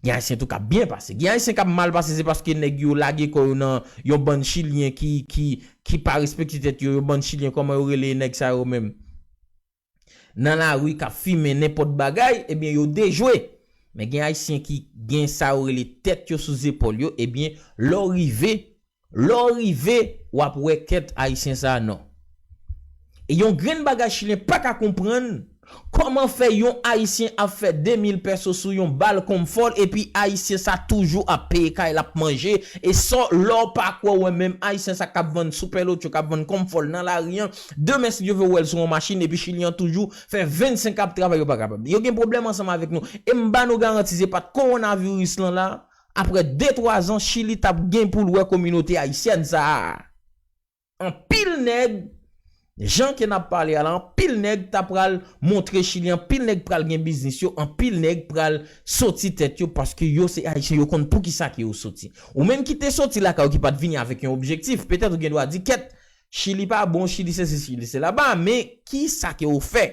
Gen Ayisyen tou k ap byen pase. Gen Ayisyen k ap mal pase, se paske nèg yo lage kò yo nan yon bann Chilyen ki, ki, ki pa respekte tèt yo, yon bann Chilyen, kòman yo rele nèg sa yo menm? Nan lari k ap fimen nenpòt bagay, ebyen, yo dejwe. Men gen Ayisyen ki gen sa yo rele tèt yo sou zepòl yo, ebyen, lè w rive, lè w rive, w ap wè kèt Ayisyen sa a, non. E yon grenn bagay Chilyen pa ka konprann, kòman fè yon Ayisyen ap fè de mil pèso sou yon bal konfòl, epi Ayisyen sa toujou ap peye kay, l ap manje, e sa w, lè w pa kwè w wè menm Ayisyen sa k ap vann soupèlotyo, k ap vann konfòl nan lari an, demen, si Dye vle, w wè l sou yon machin, epi Chilyen an toujou fè vennsenk ap travay, yo pa kapab. Yo gen pwoblèm ansanm avèk nou. E m ba nou garanti, se pa t kowonaviris lan la, apre de twa zan, Chili t ap gen pou l wè kominote ayisyèn sa a. Anpil nèg, jan ke n ap pale a la, anpil nèg ta pral montre Chili, anpil nèg pral gen biznis yo, anpil nèg pral soti tèt yo paske yo se Ayisyen, yo konn poukisa ke yo soti. Ou menm ki te soti lakay ou ki pa t vini avèk yon objektif, petèt ou gen dwa di, kèt, Chili pa bon, Chili sesi, Chili sela, men kisa ke ou fè?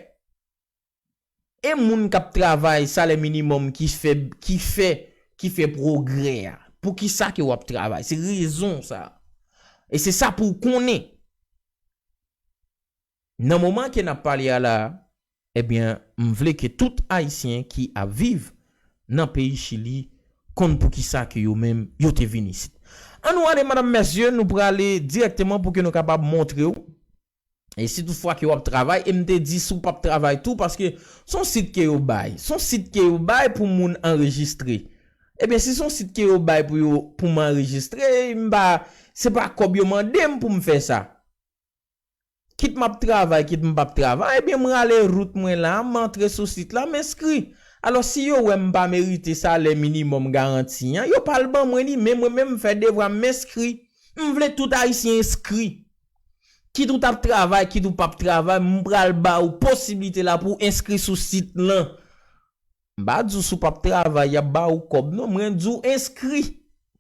E moun k ap travay salè minimòm ki fè, ki fè, ki fè pwogrè a? Poukisa ke w ap travay? Se rezon sa. E se sa pou w konnen. Nan moman ke n ap pale a la, ebyen, m vle ke tout Ayisyen ki ap viv nan peyi Chili konn poukisa ke yo menm yo te vin isit. Ann nou ale, madanm, mesye, nou prale dirèkteman pou ke nou kapab montre w. E si toutfwa ke w ap travay, e m te di si w p ap travay tou, paske se yon sit ke yo bay. Se yon sit ke yo bay pou moun anrejistre. Ebyen, si se yon sit ke yo bay pou yo, pou m anrejistre, m pa, se pa kòb yo mande m pou m fè sa. Kit m ap travay, kit m p ap travay, ebyen, m rale rout mwen la, m antre sou sit la, m enskri. Alò, si yo wè m pa merite salè minimòm garanti an, yo pral ban mwen li, men mwen menm, m fè devwa m, m enskri. M vle tout Ayisyen enskri. Kit ou t ap travay, kit ou p ap travay, m pral ba ou posiblite la pou w enskri sou sit lan. M pa di w si w p ap travay, y ap ba ou kòb, non, mwen di w enskri.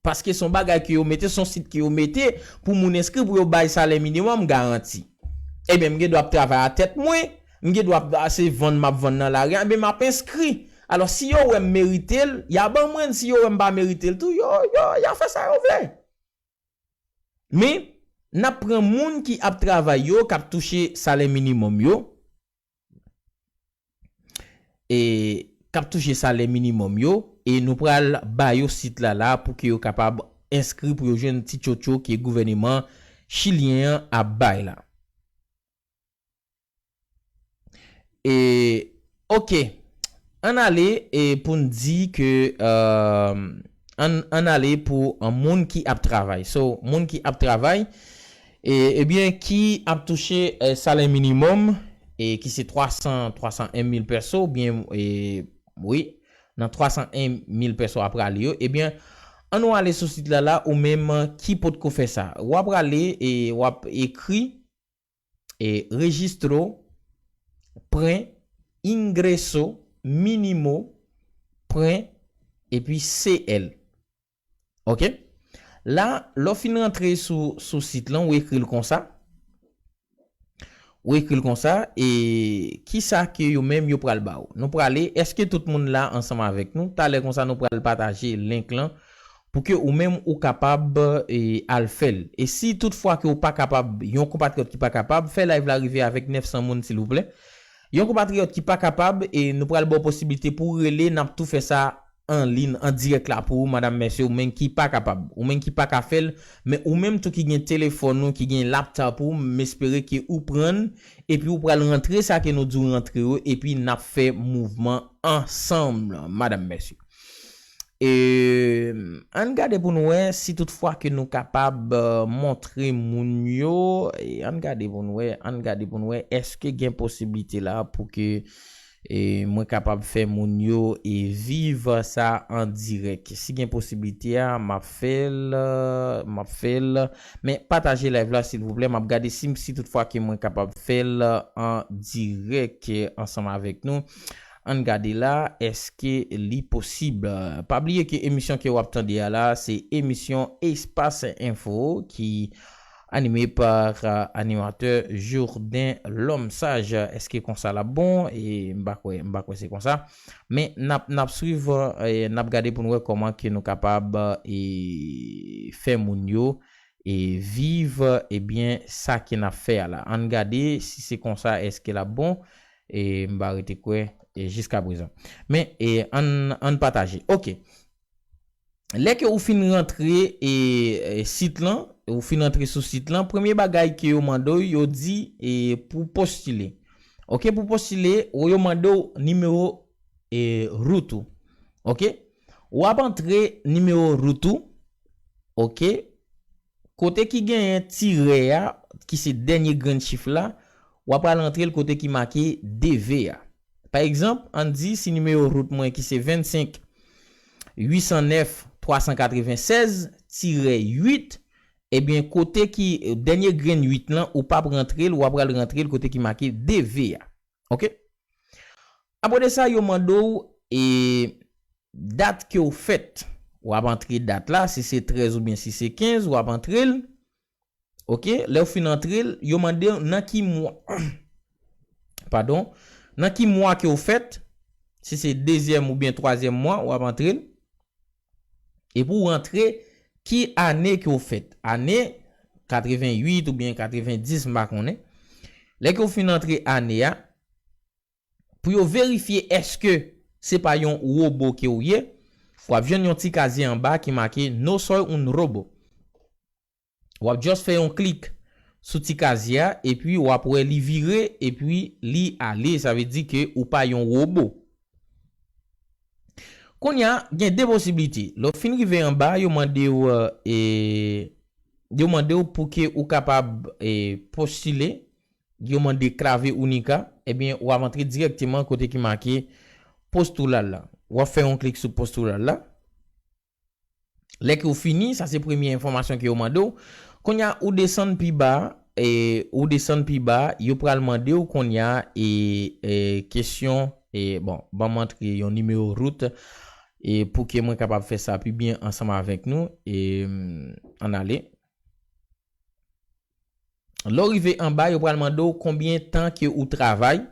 Paske se yon bagay ke yo mete, se yon sit ke yo mete pou moun enskri, pou yo bay salè minimòm garanti. Ebyen, m gen dwa ap travay a tèt mwen, m gen dwa ap, a, se vann m ap vann nan lari a, ebyen, m ap enskri. Alò, si yo wè m merite l, y a ban mwen l, si yo wè m pa merite l tou, yo, yo, y a fè sa yo vle. Men, n ap pran moun ki ap travay yo, k ap touche salè minimòm yo, e k ap touche salè minimòm yo, e nou pral ba yo sit la la pou ke yo kapab enskri pou yo jwenn ti tchotcho ke gouvèneman chilyen an ap bay la. E, oke, ann ale, e pou n di ke, euh, ann, ann ale pou, euh, moun ki ap travay. So, moun ki ap travay, e, ebyen, ki ap touche, eh, salè minimòm, e ki se twa san, twa san en mil pèso, oubyen, e, wi, nan twa san en mil pèso ap prale yo, ebyen, ann nou ale sou sit la la, ou menm ki potko fè sa. W ap prale e w ap ekri, e, registro, pren, ingreso, minimo, pren, epi C L. Oke? La, lè w fin rantre sou, sou sit lan, ou ekri l konsa. Ou ekri l konsa, e kisa ke yo menm yo pral ba w? Nou prale, èske tout moun la ansanm avèk nou? Talè konsa, nou pral pataje link lan pou ke ou menm ou kapab, e, al fè l. E si toutfwa ke ou pa kapab, yon konpatriyòt ki pa kapab, fè live la rive avèk nèf san moun, silvouplè. Yon konpatriyòt ki pa kapab, e nou pral ba w posiblite pou w rele, n ap tou fè sa an liy, an dirèk la pou ou, madanm, mesye, ou menm ki pa kapab, ou menm ki pa ka fè l, men ou menm tou ki gen telefòn ou, ki gen laptop ou, m espere ke ou pran l, epi ou pral rantre sa ke nou di w rantre yo, epi n ap fè mouvman ansanm, madanm, mesye. E, ann gade pou n wè si toutfwa ke nou kapab, eh, montre moun yo, e ann gade pou n wè, ann gade pou n wè, èske gen posiblite la pou ke, e, mwen kapab fè moun yo, e, viv sa an dirèk. Si gen posiblite a, m ap fè l, m ap fè l. Men pataje live la, silvouplè. M ap gade si, si toutfwa ke mwen kapab fè l an dirèk ansanm avèk nou. Ann gade la, èske li posib? Pa bliye ke emisyon ke w ap tande a la, se emisyon Espas Enfo ki anime pa, euh, animatè Jourdain L'Homme Sage. Èske konsa l ap bon? E m pa kwè, m pa kwè se konsa. Men n ap, n ap swiv, e n ap gade pou n wè kòman ke nou kapab, e, fè moun yo, e, viv, ebyen, sa ke n ap fè a la. Ann gade si se konsa, èske l ap bon? E m pa rete kwè, e, jiska prezan. Men, e, ann, ann pataje. Ok. Lè ke ou fin rantre, e, e, sit lan, ou fin rantre sou sit lan, premye bagay ke yo mande w, yo di, e, pou postile. Ok, pou postile, ou yo mande w nimewo, e, rout ou. Ok? W ap antre nimewo rout ou. Ok? Kote ki genyen tirè a, ki se dènye grenn chif la, w ap al rantre l kote ki make D V a. Pa egzanp, ann di si nimewo rout mwen ki se vennsenk uit san nèf twa san katrevennsèz tirè uit, ebyen, kote ki, dènye grenn uit lan, ou p ap rantre l, w ap al rantre l kote ki make D V a. Ok? Apre de sa, yo mande w, e, dat ke w fèt. W ap antre dat la, si se trèz oubyen si se kenz, w ap antre l. Ok, lè w fin antre l, yo mande w nan ki mwa, padon, nan ki mwa ke w fèt, si se dezyèm oubyen twazyèm mwa, w ap antre l. Epi w rantre ki ane ke w fèt. Ane katrevenn uit oubyen katrevenndis, m pa konnen. Lè ke w fin antre ane a, pou yo verifye èske se pa yon wobo ke w ye, w ap jwenn yon ti kazye anba ki make "No soy un robo". W ap just fè yon klik sou ti kazye a, epi w ap wè li vire, epi li ale. Sa vle di ke ou pa yon wobo. Kounye a, gen de posiblite. Lè w fin rive anba, yo mande w, e, yo mande w pou ke ou kapab, e, postile. Yo mande Clave Única. Ebyen, w ap antre dirèkteman kote ki make postular la. W ap fè yon klik sou postular la. Lè ke w fini, sa se premye enfòmasyon ke yo mande w. Kounye a, ou desann pi ba, e, ou desann pi ba, yo pral mande w kounye a, e, e, kesyon, e, bon, ban m antre yon nimewo rout, e, pou ke mwen kapab fè sa pi byen ansanm avèk nou, e, ann ale. Lè w rive anba, yo pral mande w konbyen tan ke ou travay.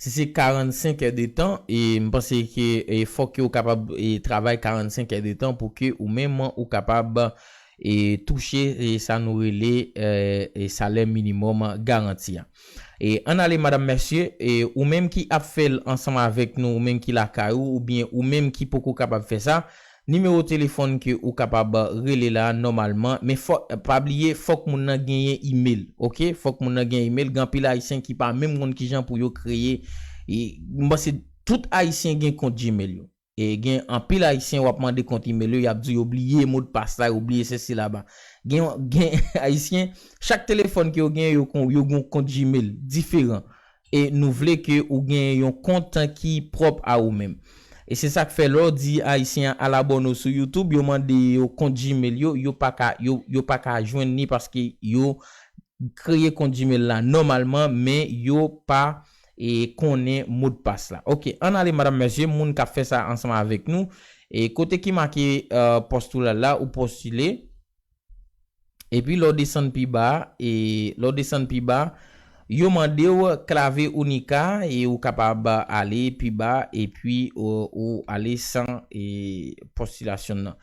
Si se karannsenk èdtan, e m panse ke, e, fòk ke ou kapab, e, travay karannsenk èdtan pou ke ou menm ou kapab, e, touche, e, sa nou rele, e, e, salè minimòm garanti a. E ann ale, madanm, mesye, e ou menm ki ap fè l ansanm avèk nou, ou menm ki lakay ou, oubyen ou menm ki poko kapab fè sa, nimewo telefòn ke ou kapab rele la nòmalman, men fò, pa bliye, fòk moun nan genyen imèl, ok? Fòk moun nan gen imèl. Gen anpil Ayisyen ki pa menm konn kijan pou yo kreye, e, m panse tout Ayisyen gen kont Gmail yo. E gen anpil Ayisyen w ap mande kont imèl yo, y ap di yo bliye modpas la, yo bliye sesi laba. Gen, gen Ayisyen, chak telefòn ke yo gen, yo kon, yo gen yon kont Gmail diferan. E nou vle ke ou gen yon kont ki pwòp a ou menm. E se sa k fè lè w di Ayisyen an al abòne w sou YouTube, yo mande yo kont Gmail yo, yo pa ka, yo, yo pa ka jwenn li paske yo kreye kont Gmail la nòmalman, men yo pa, e, konnen modpas la. Ok, ann ale, madanm, mesye, moun k ap fè sa ansanm avèk nou. E kote ki make, e, postular la, ou postile. Epi lè w desann pi ba, e lè w desann pi ba, yo mande w Clave Única, e ou kapab ale pi ba, epi ou, ou ale san, e, postilasyon nan.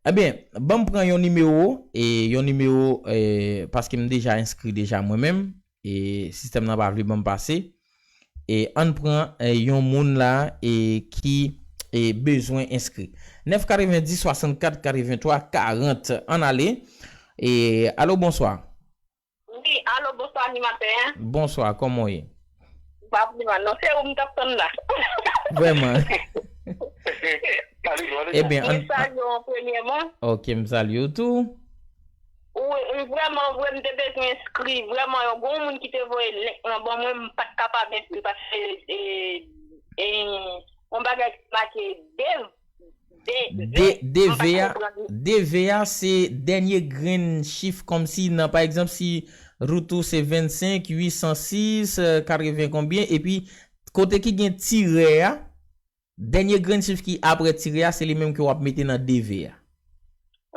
Ebyen, ban m pran yon nimewo, e yon nimewo, e, paske m deja enskri deja mwen menm, e sistèm nan pa vle ban m pase. E ann pran, e, yon moun la, e, ki, e, bezwen enskri. Nèf katrevendis, swasannkat, katreventwa, karant. Ann ale. E, alo, bonswa. Wi, alo, bonswa, animatè, en. Bonswa, kòman w ye? M pa pi mal, non. Se ou m t ap tann la. Vrèman. Ebyen, an... M salye w premyèman. Ok, m salye w tou. Wi, m vrèman, vre, m te bezwen enskri. Vrèman, yon gwo moun ki te voye link lan ban mwen, m pa t kapab enskri paske, e, e, yon bagay ki make dev, de, de, de, m pa t konprann. De ve a, de ve a, se dènye grenn chif kòmsi nan, pa egzanp, si rout ou se vennsenk, uitsan sis, e, katreven konbyen, epi kote ki gen tirè a, dènye grenn chif ki apre tirè a, se li menm ke w ap mete nan de ve a.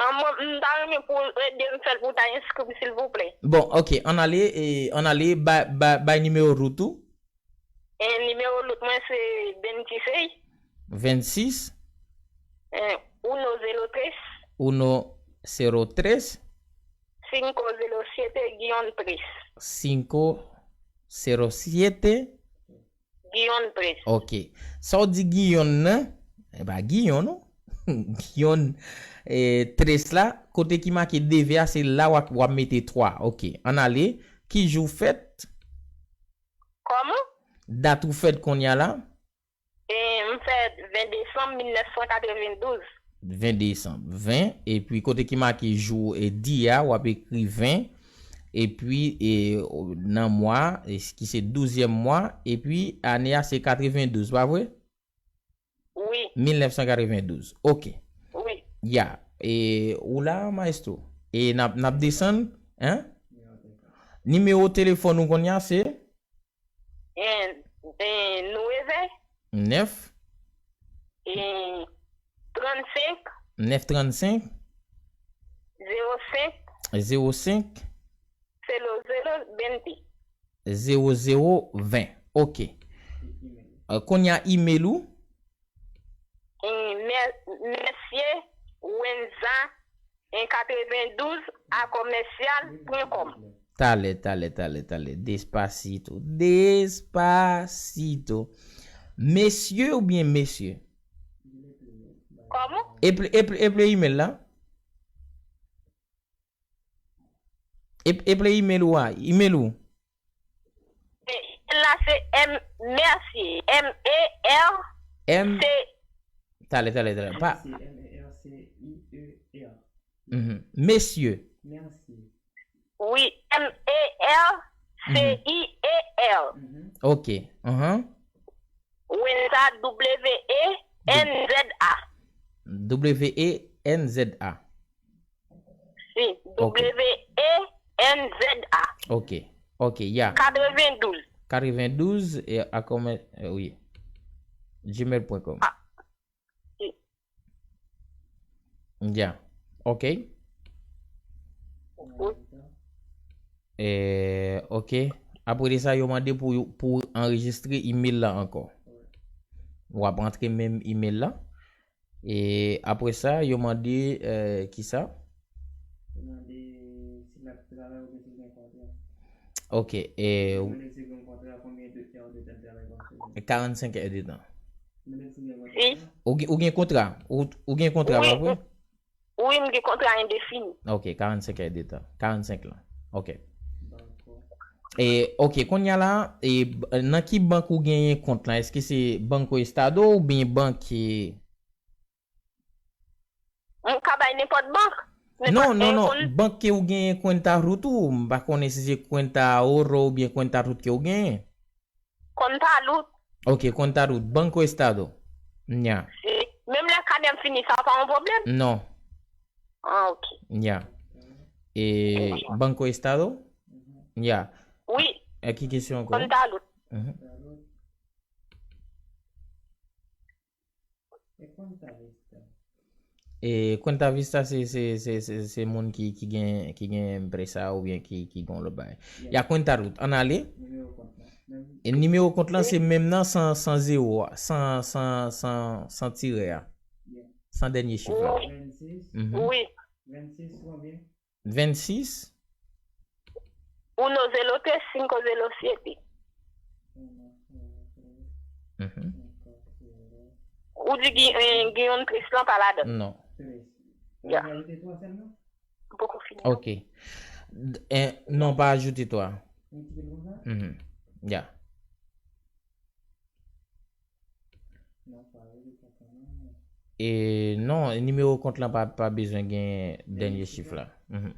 An, mwen, m ta renmen pou w ede m fè l pou w ta enskri m, silvouplè. Bon, ok, ann ale, e, ann ale, bay, bay, bay nimewo rout ou. E, nimewo rout mwen se vennsis. Vennsis. E, uno cero tres. Uno cero tres. Cinco cero siete guion tres. Cinco cero siete. Guion tres. Ok. Sa w di Guion nan? E pa Guion, non. Guion, e, tres la, kote ki make de ve a, se la w ap, w ap mete twa. Ok. Ann ale. Ki jou w fèt? Kòman? Dat ou fèt kounye a la? E, m fèt ven desanm mil nèf san katrevendouz. Ven desanm, ven, epi kote ki make jou, e, di a, w ap ekri ven, epi, e, o, nan mwa, e, ki se douzyèm mwa, epi ane a se katrevendouz, pa vre? Wi. Mil nèf san katrevendouz. Ok. Wi. Ya. E, ou la, maestro? E n ap, n ap desann, en? Nimewo telefòn ou kounye a se? En, en, nueve. Nèf. En, trannsenk. Nèf trannsenk. Zewo senk. Zewo senk. Zero zero venti. Zewo zewo ven. Ok. E, kounye a email ou? E, mè-, mesye Wenza en katrevendouz a kòmèsyal pwen kòm. Talè, talè, talè, talè. Despacito. Despacito. Mesye oubyen mesye? Kòman? Eple, eple, eple email la. Ep-, eple email ou a, email ou. E, email la se M, Mercier, M E R C. M. Talè, talè, talè. Pa. Mercier, M E R C I E R. Mhm. Mesye. Mercier. Wi, M E R C I E R. Mhm. Ok. Mhm. Wenza, W E N Z A. W E N Z A. Si, ok. W E N Z A. Ok, ok, ya. Katrevendouz. Katrevendouz, e, a kòman, e, wi. Gmail pwen kòm. A, si. Ya, ok. Wi. E, ok. Apre de sa, yo mande pou, pou anrejistre email la ankò. W ap antre menm email la. E apre sa, yo mande, e, kisa? Yo mande si l ap travay oubyen si l gen kontra. Ok, e, yo mande si l gen kontra, konbyen de èdtan travay pa semèn? Karannsenk èdtan. Yo mande si l gen kontra. Wi. Ou gen, ou gen kontra? Ou, ou gen kontra, pa vre? Wi, m gen kontra endefini. Ok, karannsenk èdtan. Karannsenk lan. Ok. Dakò. E, ok, kounye a la, e, b-, nan ki bank ou genyen kont lan? Èske se Banco Estado oubyen bank, e, M ka bay nenpòt bank? Non, non, non. Bank ke ou genyen cuenta root ou, m pa konnen si se cuenta ahorro oubyen cuenta root ke ou genyen. Cuenta root. Ok, cuenta root. Banco Estado. Nya. Si. Menm lè kanè m fini, sa pa yon pwoblèm? Non. Ah, ok. Nya. E Banco Estado? Nya. Wi. E ki kesyon ankò? Cuenta root. Mhm. E cuenta vista? E cuenta vista se, se, se, se, se moun ki, ki gen, ki gen empresa oubyen ki, ki gen lòt bagay. Yeah. Ya cuenta root. Ann ale. Nimewo kont lan. Menm. E nimewo kont lan se menm nan san, san zewo a, san, san, san, san tirè a. Yeah. San dènye chif la. Wi. Vennsis. Mhm. Wi. Vennsis konbyen? Vennsis. Uno cero tres cinco cero siete. Uno cero Ou di Guy- eh, Guillaume Tris lan pa ladan. Non. Ya. M poko fini non. Ok. D- eh, non, pa ajoute twa. Mhm. Ya. E non, nimewo kont lan pa, pa bezwen gen dènye chif la. Mhm.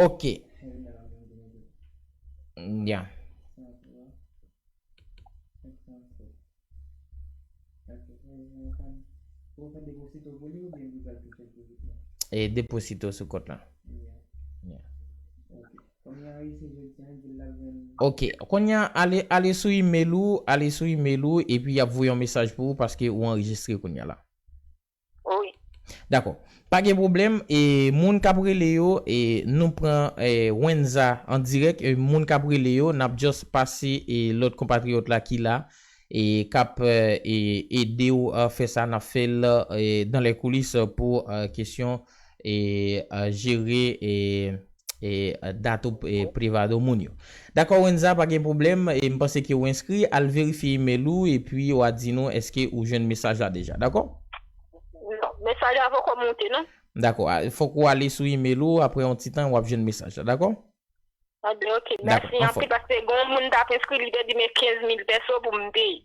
Ok. Ya. E deposito sou kont lan. Ya. Ok, kounye a, ale, ale sou email ou, ale sou email ou, epi y ap voye yon mesaj pou ou paske ou anrejistre kounye a la. Wi. Dakò. Pa gen pwoblèm, e moun k ap rele yo, e nou pran e Wenza an dirèk, e moun k ap rele yo, n ap just pase e lòt konpatriyòt la ki la, e k ap e, ede w e, fè sa, n ap fè l e, dans les coulisses pou e, kesyon e, e jere e, e, dat ou e, Privado moun yo. Dakò, Wenza, pa gen pwoblèm. E, m panse ke ou enskri. Al verifye email ou, epi w a di nou èske ou jwenn mesaj la deja. Dakò? Non, mesaj la poko monte, non. Dakò. A, fòk ou ale sou email ou, apre yon ti tan, w ap jwenn mesaj la. Dakò? Anben, ok, dakò, mèsi anpil, paske gen yon moun t ap enskri, li te di men kenz mil pèso pou m peye.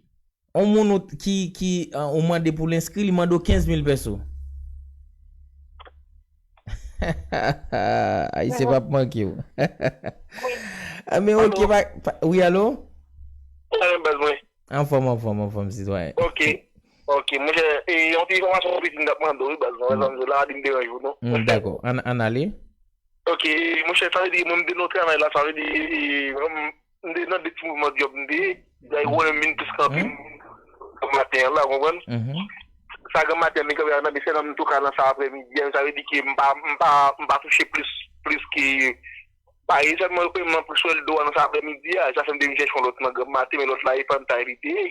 On moun ou t- ki, ki, an, ou mande pou l enskri, li mande w kenz mil pèso. Ayisyen p ap manke w. Wi. Ah, men ok, alo? Pa, pa, wi, alo? Sa men baz mwen. Anfòm, anfòm, anfòm, sitwayen. Ok. Ok, monchè, e, yon ti enfòmasyon piti m t ap mande w, wi, baz mwen. Mm. Zanmi la, di m deranj ou, non. Mm, dakò. Ann, ann ale. Ok, monchè, sa vle di, mwen, m te nan travay la, sa vle di, e, m, m te nan de ti mouvman djòb m te ye. Dayè, ou konnen m vin plis kanpe maten an la, ou konprann? Mhm. Sa gen maten an, m kanpe nan mesye nan m touka nan sa aprèmidi a, sa vle di ke m pa, m pa, m pa touche plis, plis ke, pa egzakteman, yo peye m nan plis swèldo a nan sa aprèmidi a, sa fè m te vin chèche yon lòt nan gran maten, men lòt la, e pantay li te ye.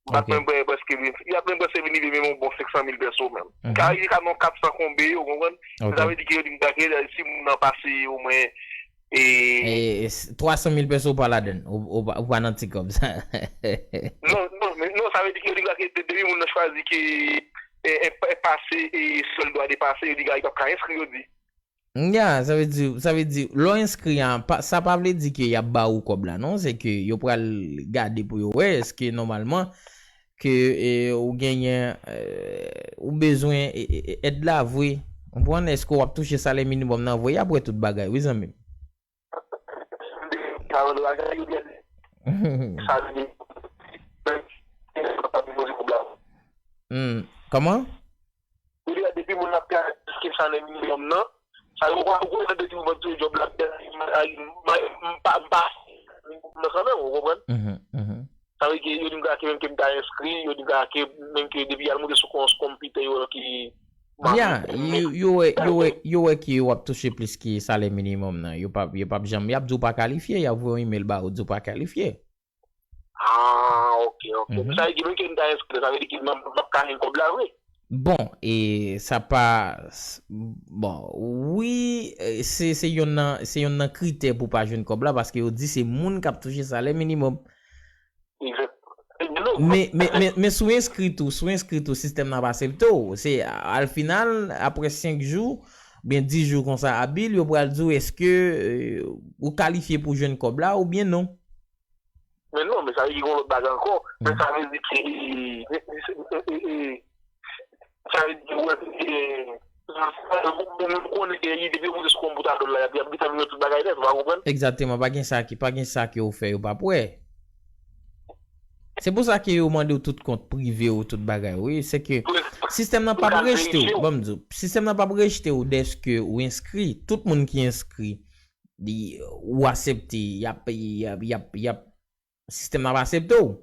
M pa t menm prè-, prèske vin, li pa t menm prèske vin rive menm yon bon senk san mil pèso menm. Mhm. Ka rive ka nan kat san konbe, ou konprann? Ok. Sa vle di ke yo di m, dake, si moun nan pase omwen, e, e, s- twa san mil pèso ou pa ladann, ou, ou, pa- ou pa nan ti kòb sa. Non, non, men, non, sa vle di ke yo di m, dake, de- depi moun nan chwazi ke, e, e, e pase, e, sèl dwa depase, yo di, dake, li p ap ka enskri, yo di. Ya, sa vle di, sa vle di, lè w enskri a, pa, sa pa vle di ke y ap ba ou kòb la, non. Se ke yo pral gade pou yo wè, èske nòmalman, ke, e, ou genyen, e, ou bezwen, e, e, e, èd la vre. Ou konprann? Èske w ap touche salè minimòm nan vre? Y ap wè tout bagay, wi, zanmi m. Sa vle di, Hmm, kòman? Yo di depi moun ap ka jiske salè minimòm nan, sa yo pa, ou konnen depi moun ap jwe djòb la, m pa, m pa, nan kanmenm, ou konprann? Mhm, mhm. Sa vle di ke yo di m ke menm ke m ta enskri, yo di m ke menm ke depi y al monte sou kons konpitè yo ki Ya, yo, yo wè, yo wè, yo wè ke w ap touche plis ke salè minimòm nan. Yo p ap, yo p ap janm, y ap di w pa kalifye, y ap voye yon imèl ba ou, di w pa kalifye. Ah, ok, ok. Mhm. Sa vle di menm ke m ta enskri, sa vle di ke m p ap ka jwenn kòb la vre. Bon, e sa pa, s- bon, wi, e, se, se yonn nan, se yonn nan kritè pou pa jwenn kòb la, paske yo di se moun k ap touche salè minimòm. Egzak. Men, men, men, men si w enskri tou, si w enskri tou, sistèm nan ap asepte w. Se, al final, apre senk jou, oubyen dis jou konsa, abil, yo pral di w èske, e, ou kalifye pou jwenn kòb la oubyen non. Men non, men sa vle di gen yon lòt bagay ankò. Men sa vle di ke, e, e, e, e, sa vle di, wè, e, ou konnen ke depi yo monte sou konpitè dòl la, y ap, y ap gentan vire tout bagay nèt, ou pa konprann? Egzakteman, pa gen sa ki, pa gen sa ke ou fè, yo p ap wè. Se pou sa ke yo mande w tout kont prive w, tout bagay, wi. Se ke sistèm nan p ap rejte w, ban m di w, sistèm nan p ap rejte w dèske ou enskri. Tout moun ki enskri, li, ou asepte, y ap, y ap, y ap, y ap, sistèm nan ap asepte w.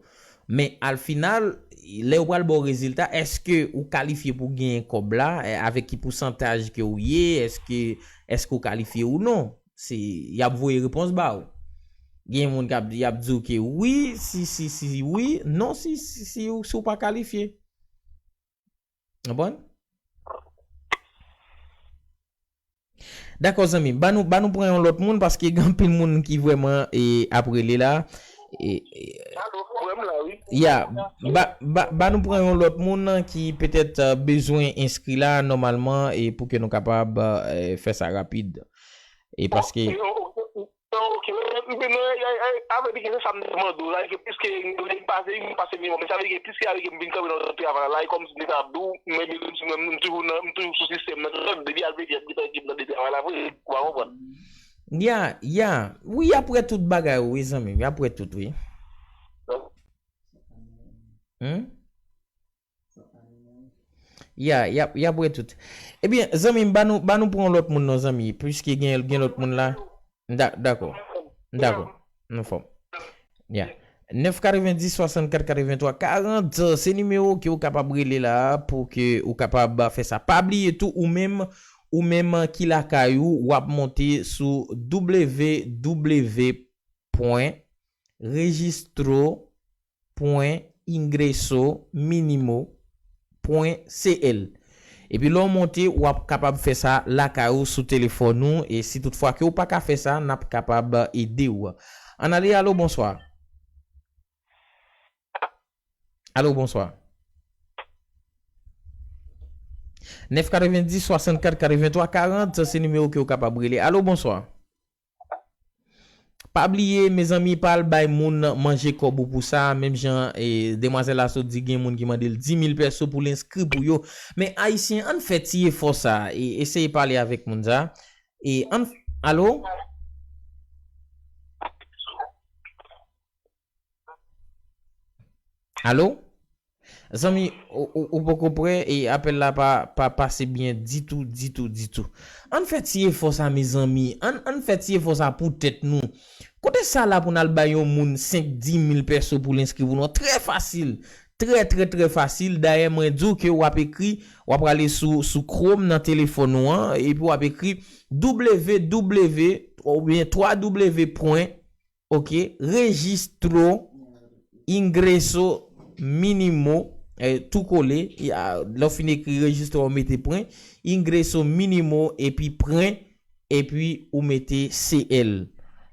Men al final, lè yo pral ba w rezilta, èske ou kalifye pou genyen kòb la? E, avèk ki pousantaj ke ou ye? Èske, èske ou kalifye ou non? Se, y ap voye repons ba w. Gen moun k ap, y ap di w ke wi, si, si, si, wi, non, si, si, si, si w pa kalifye. Konprann? Dakò, zanmi m. Ban nou, ban nou pran yon lòt moun, paske gen anpil moun ki vrèman, e, ap rele la. E, e, Alo, frè m? Ya, ba, ba, ba nou pran yon lòt moun ki petèt, euh, bezwen enskri la nòmalman e pou ke nou kapab, euh, fè sa rapid. E paske... Ok, ok, ok. Avèk li, se sa m te mande w la, ke piske m pase, m pase minimòm, sa vle di ke piske avèk m vin kanpe nan travay la, e kòm si m te ap di w, men m toujou nan, m toujou sou sistèm nan, depi al vini, m gentan ekip nan de travay la vre, ou pa konprann. Ya, ya. Wi, y ap wè tout bagay, wi, zanmi m, y ap wè tout, wi. Hmm? Ya, y ap, y ap wè tout. Ebyen, zanmi m, ba nou, ba nou pran lòt moun non, zanmi, piske gen, gen lòt moun la. Da-, dakò. Dakò. Nou fò. Ya. Nèf katrevendis, swasannkat, katrevenntwa, karant, se nimewo ke ou kapab rele la pou ke ou kapab fè sa. Pa bliye tou, ou menm, ou menm ki lakay ou, w ap monte sou w w w pwen rejistro pwen ingreso minimo pwen c l. Epi lè w monte, w ap kapab fè sa lakay ou sou telefòn ou. E si toutfwa ke w pa ka fè sa, n ap kapab ede w. Ann ale, alo, bonswa. Alo, bonswa. Nèf katrevendis, swasannkat, katrevenntwa, karant, se nimewo ke w kapab rele. Alo, bonswa. Pa bliye, mezanmi, pa al bay moun manje kòb ou pou sa. Menm jan, e, demwazèl la sot di, gen moun ki mande l dis mil pèso pou l enskri pou yo. Men, Ayisyen, ann fè ti efò sa. E, eseye pale avèk moun sa. E, ann, alo? Alo? Zanmi, ou, ou, ou poko prè e apèl la pa, pa pase byen ditou, ditou, ditou. Ann fè ti efò sa, mezanmi. Ann, ann fè ti efò sa pou tèt nou. Kote sa la pou n al bay yon moun senk, dis mil pèso pou l enskri pou nou? Trè fasil. Trè, trè, trè fasil. Dayè, mwen di w ke w ap ekri, w ap prale sou, sou Chrome nan telefòn ou an, epi w ap ekri w w w oubyen w w w pwen, ok, rejistro ingreso minimo, eh, tou kole, e, a, lè w fin ekri rejistro, w mete pwen, ingreso minimo, epi pwen, epi ou mete C L.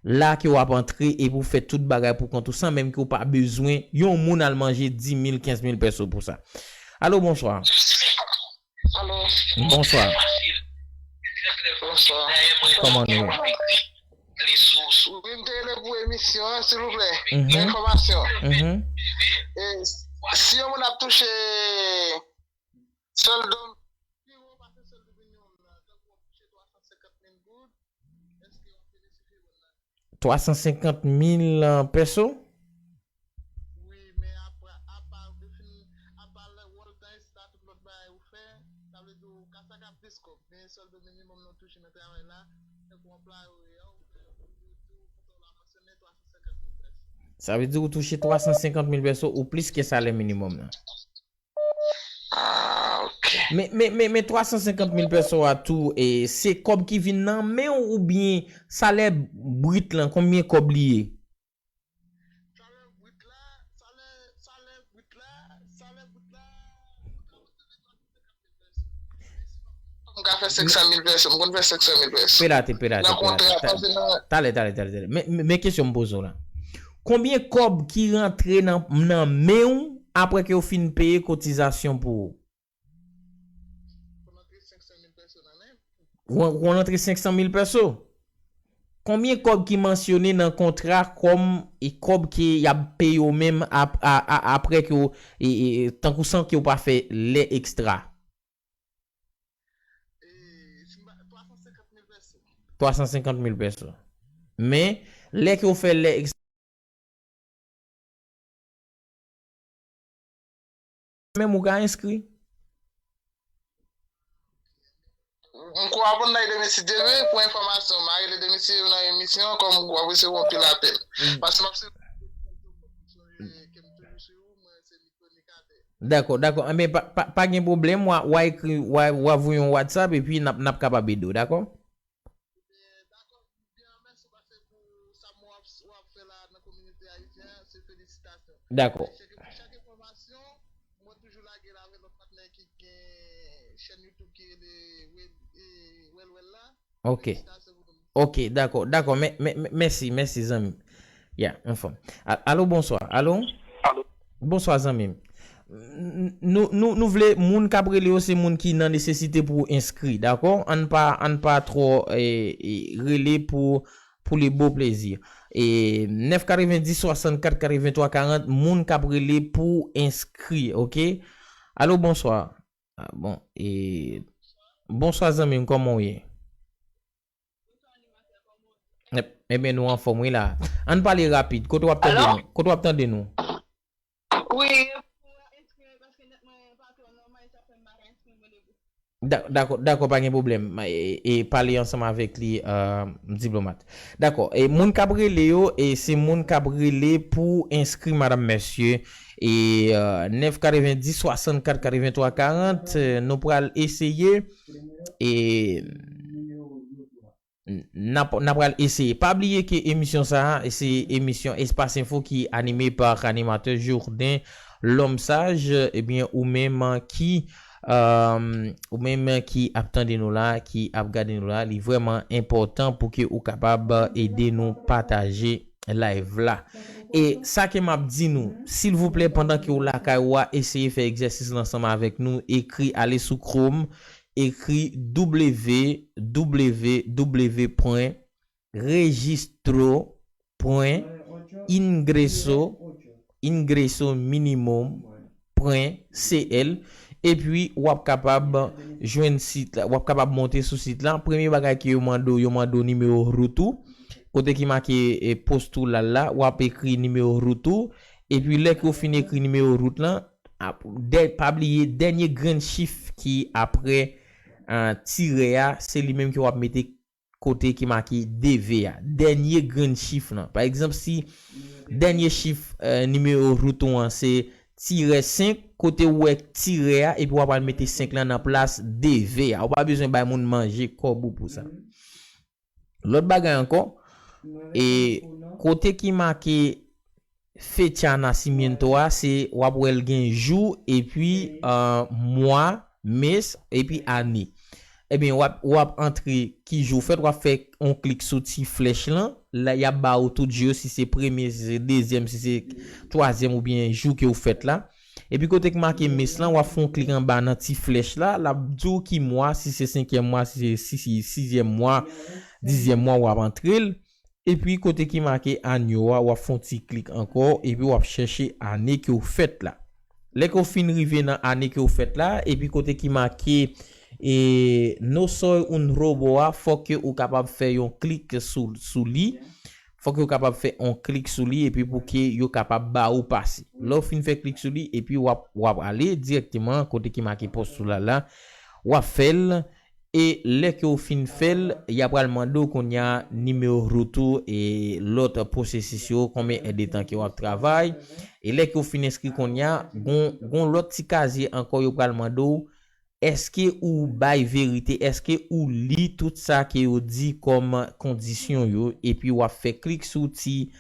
La ke w ap antre epi w fè tout bagay pou kont ou, san menm ke w pa bezwen yon moun al manje dis mil, kenz mil pèso pou sa. Alo, bonswa. Alo. Bonswa. Bonswa. Kòman nou ye? Wi, m te rele pou emisyon an, silvouplè. Mhm. Pou enfòmasyon. Mhm. E, si yon moun ap touche sèldo, pi wo pase sèldo minimòm nan, tankou w ap touche twa san senkant mil goud, èske w ap benefisye bon nan? Twa san senkant mil, euh, pèso? Wi, men apa, apa w defini, apa lè w al nan esta, tout lòt bagay ou fè, sa vle di w ka sa ka plis kòb, men sèldo minimòm nan w touche nan travay la, tankou anplwaye w ye a, ou fè, ou tou, ou tou, ou la mansyone twa san senkant mil pèso. Sa vle di ou touche twa san senkant mil pèso ou plis ke salè minimòm nan. Ah, ok. Men, men, men, men twa san senkant mil pèso a tou, e, se kòb ki vin nan men w oubyen salè brit lan, konbyen kòb li ye? Salè brit la, salè, salè brit la, salè brit la, m ka fè senk san mil pèso, m konn fè senk san mil pèso. Pelate, pelate, nan kontra, pelate, pase nan... Talè, talè, talè, talè. Men, men, men kesyon m poze w la. Konbyen kòb ki rantre nan, nan men w apre ke w fin peye kotizasyon pou ou? Ou, ou rantre senk san mil pèso. Konbyen kòb ki mansyone nan kontra kòm e kòb ke y ap peye w menm ap-, a, a, apre ke w, e, e, e, tankou san ke w pa fè lè ekstra? Twa san senkant mil pèso. Men, lè ke w fè lè ekstra, menm ou ka enskri. M kwè w ap ann bay demen si Dye vle, pou enfòmasyon, m a rele demen si nan emisyon an, kòm w ap resevwa anpil apèl. Mm. Paske m ap se ke m toujou swiv ou, mwen se mikronikatè. Dakò, dakò. Enben, pa, pa, pa gen pwoblèm, w a, w a ekri, w a, w a voye yon WhatsApp, epi n ap, n ap kapab ede w, dakò? Ebyen, dakò, byen, mèsi paske pou sa w ap, w ap fè la nan kominote ayisyen an, se felisitasyon. Dakò. Chak, chak enfòmasyon, mwen toujou lage l avèk lòt patnè ki gen chèn YouTube ki rele Wel-, e, Welwel la. Ok. Felisitasyon pou nou. Ok, dakò, dakò. Mè-, mè-, mè-, mèsi, mèsi, zanmi. Ya, anfòm. A-, alo, bonswa. Alo? Alo? Bonswa, zanmi m. N-, nou, nou, nou vle moun k ap rele yo, se moun ki nan nesesite pou enskri, dakò? Ann pa, ann pa twò, e, e, rele pou, pou le beau plaisir. E nèf katrevendis swasannkat katreventwa karant, moun k ap rele pou enskri, oke? Alo, bonswa. Ah, bon, e, bonswa, zanmi m, kòman w ye? Eb-, ebyen, nou anfòm, wi, la. Ann pale rapid. Kote w ap tande nou? Kote w ap tande nou? Wi, pou enskri, paske nèt mwen pa twò nòmal, sa fè m pa ka enskri, m rele pou. Da-, dakò, dakò, pa gen pwoblèm. E, e pale ansanm avèk li, euh, diplomat. Dakò. E moun k ap rele yo, e se moun k ap rele pou enskri, madam, mesye. E, euh, nèf katrevendis swasannkat katreventwa karant, euh, nou pral eseye. E n-, n ap, n ap pral eseye. Pa bliye ke emisyon sa a, se emisyon Espas Enfo ki anime pa animatè Jourdain L'Homme Sage, ebyen, ou menm ki, euh, ou menm ki ap tande nou la, ki ap gade nou la, li vrèman enpòtan pou ke ou kapab ede nou pataje live la. E sa ke m ap di nou, silvouplè, pandan ke w lakay ou a, eseye fè egzèsis la ansanm avèk nou, ekri, ale sou Chrome, ekri w w w pwen registro pwen ingreso, ingreso minimum pwen c l, epi w ap kapab jwenn sit la, w ap kapab monte sou sit la. Premye bagay ke yo mande w, yo mande w nimewo rout ou. Kote ki make, e, post ou la, la, w ap ekri nimewo rout ou. Epi lè ke w fin ekri nimewo rout lan, ap-, dè-, pa bliye, dènye grenn chif ki apre, ah, tirè a, se li menm ke w ap mete kote ki make D V a. Dènye grenn chif lan. Pa egzanp, si dènye chif, eh, nimewo rout ou an se tirè senk, kote ou wè tirè a, epi w ap al mete senk lan nan plas D V a. Ou pa bezwen bay moun manje kòb ou pou sa. Lòt bagay ankò, e kote ki make fecha nasimiento a, se w ap wè l gen jou, epi, eh, mwa, mes, epi ane. Ebyen, w ap, w ap antre ki jou w fèt, w ap fè yon klik sou ti flèch lan. La, y ap ba ou tout jou yo, si se premye, si se dezyèm, si se twazyèm oubyen jou ke w fèt la. Epi kote k make mes lan, w ap fè yon klik anba nan ti flèch la, l ap di w ki mwa, si se senkyèm mwa, si se si, si, sizyèm mwa, dizyèm mwa, w ap antre l. Epi kote ki make año a, w ap fè yon ti klik ankò, epi w ap chèche ane ke w fèt la. Lè ke w fin rive nan ane ke w fèt la, epi kote ki make, e, no soy un robo a, fòk ke ou kapab fè yon klik sou, sou li. Fòk yo kapab fè yon klik sou li, epi pou ke yo kapab ba ou pase. Lè w fin fè klik sou li, epi w ap, w ap ale dirèkteman kote ki make post ou la, la, w ap fè l, e lè ke w fin fè l, y a pral mande w kounye a nimewo rout ou e lòt pwosesis yo, konbyen èdtan ke w ap travay. E lè ke w fin enskri kounye a, gon, gon lòt ti kazye ankò yo pral mande w, èske ou bay verite, èske ou li tout sa ke yo di kòm kondisyon yo, epi w ap fè klik sou ti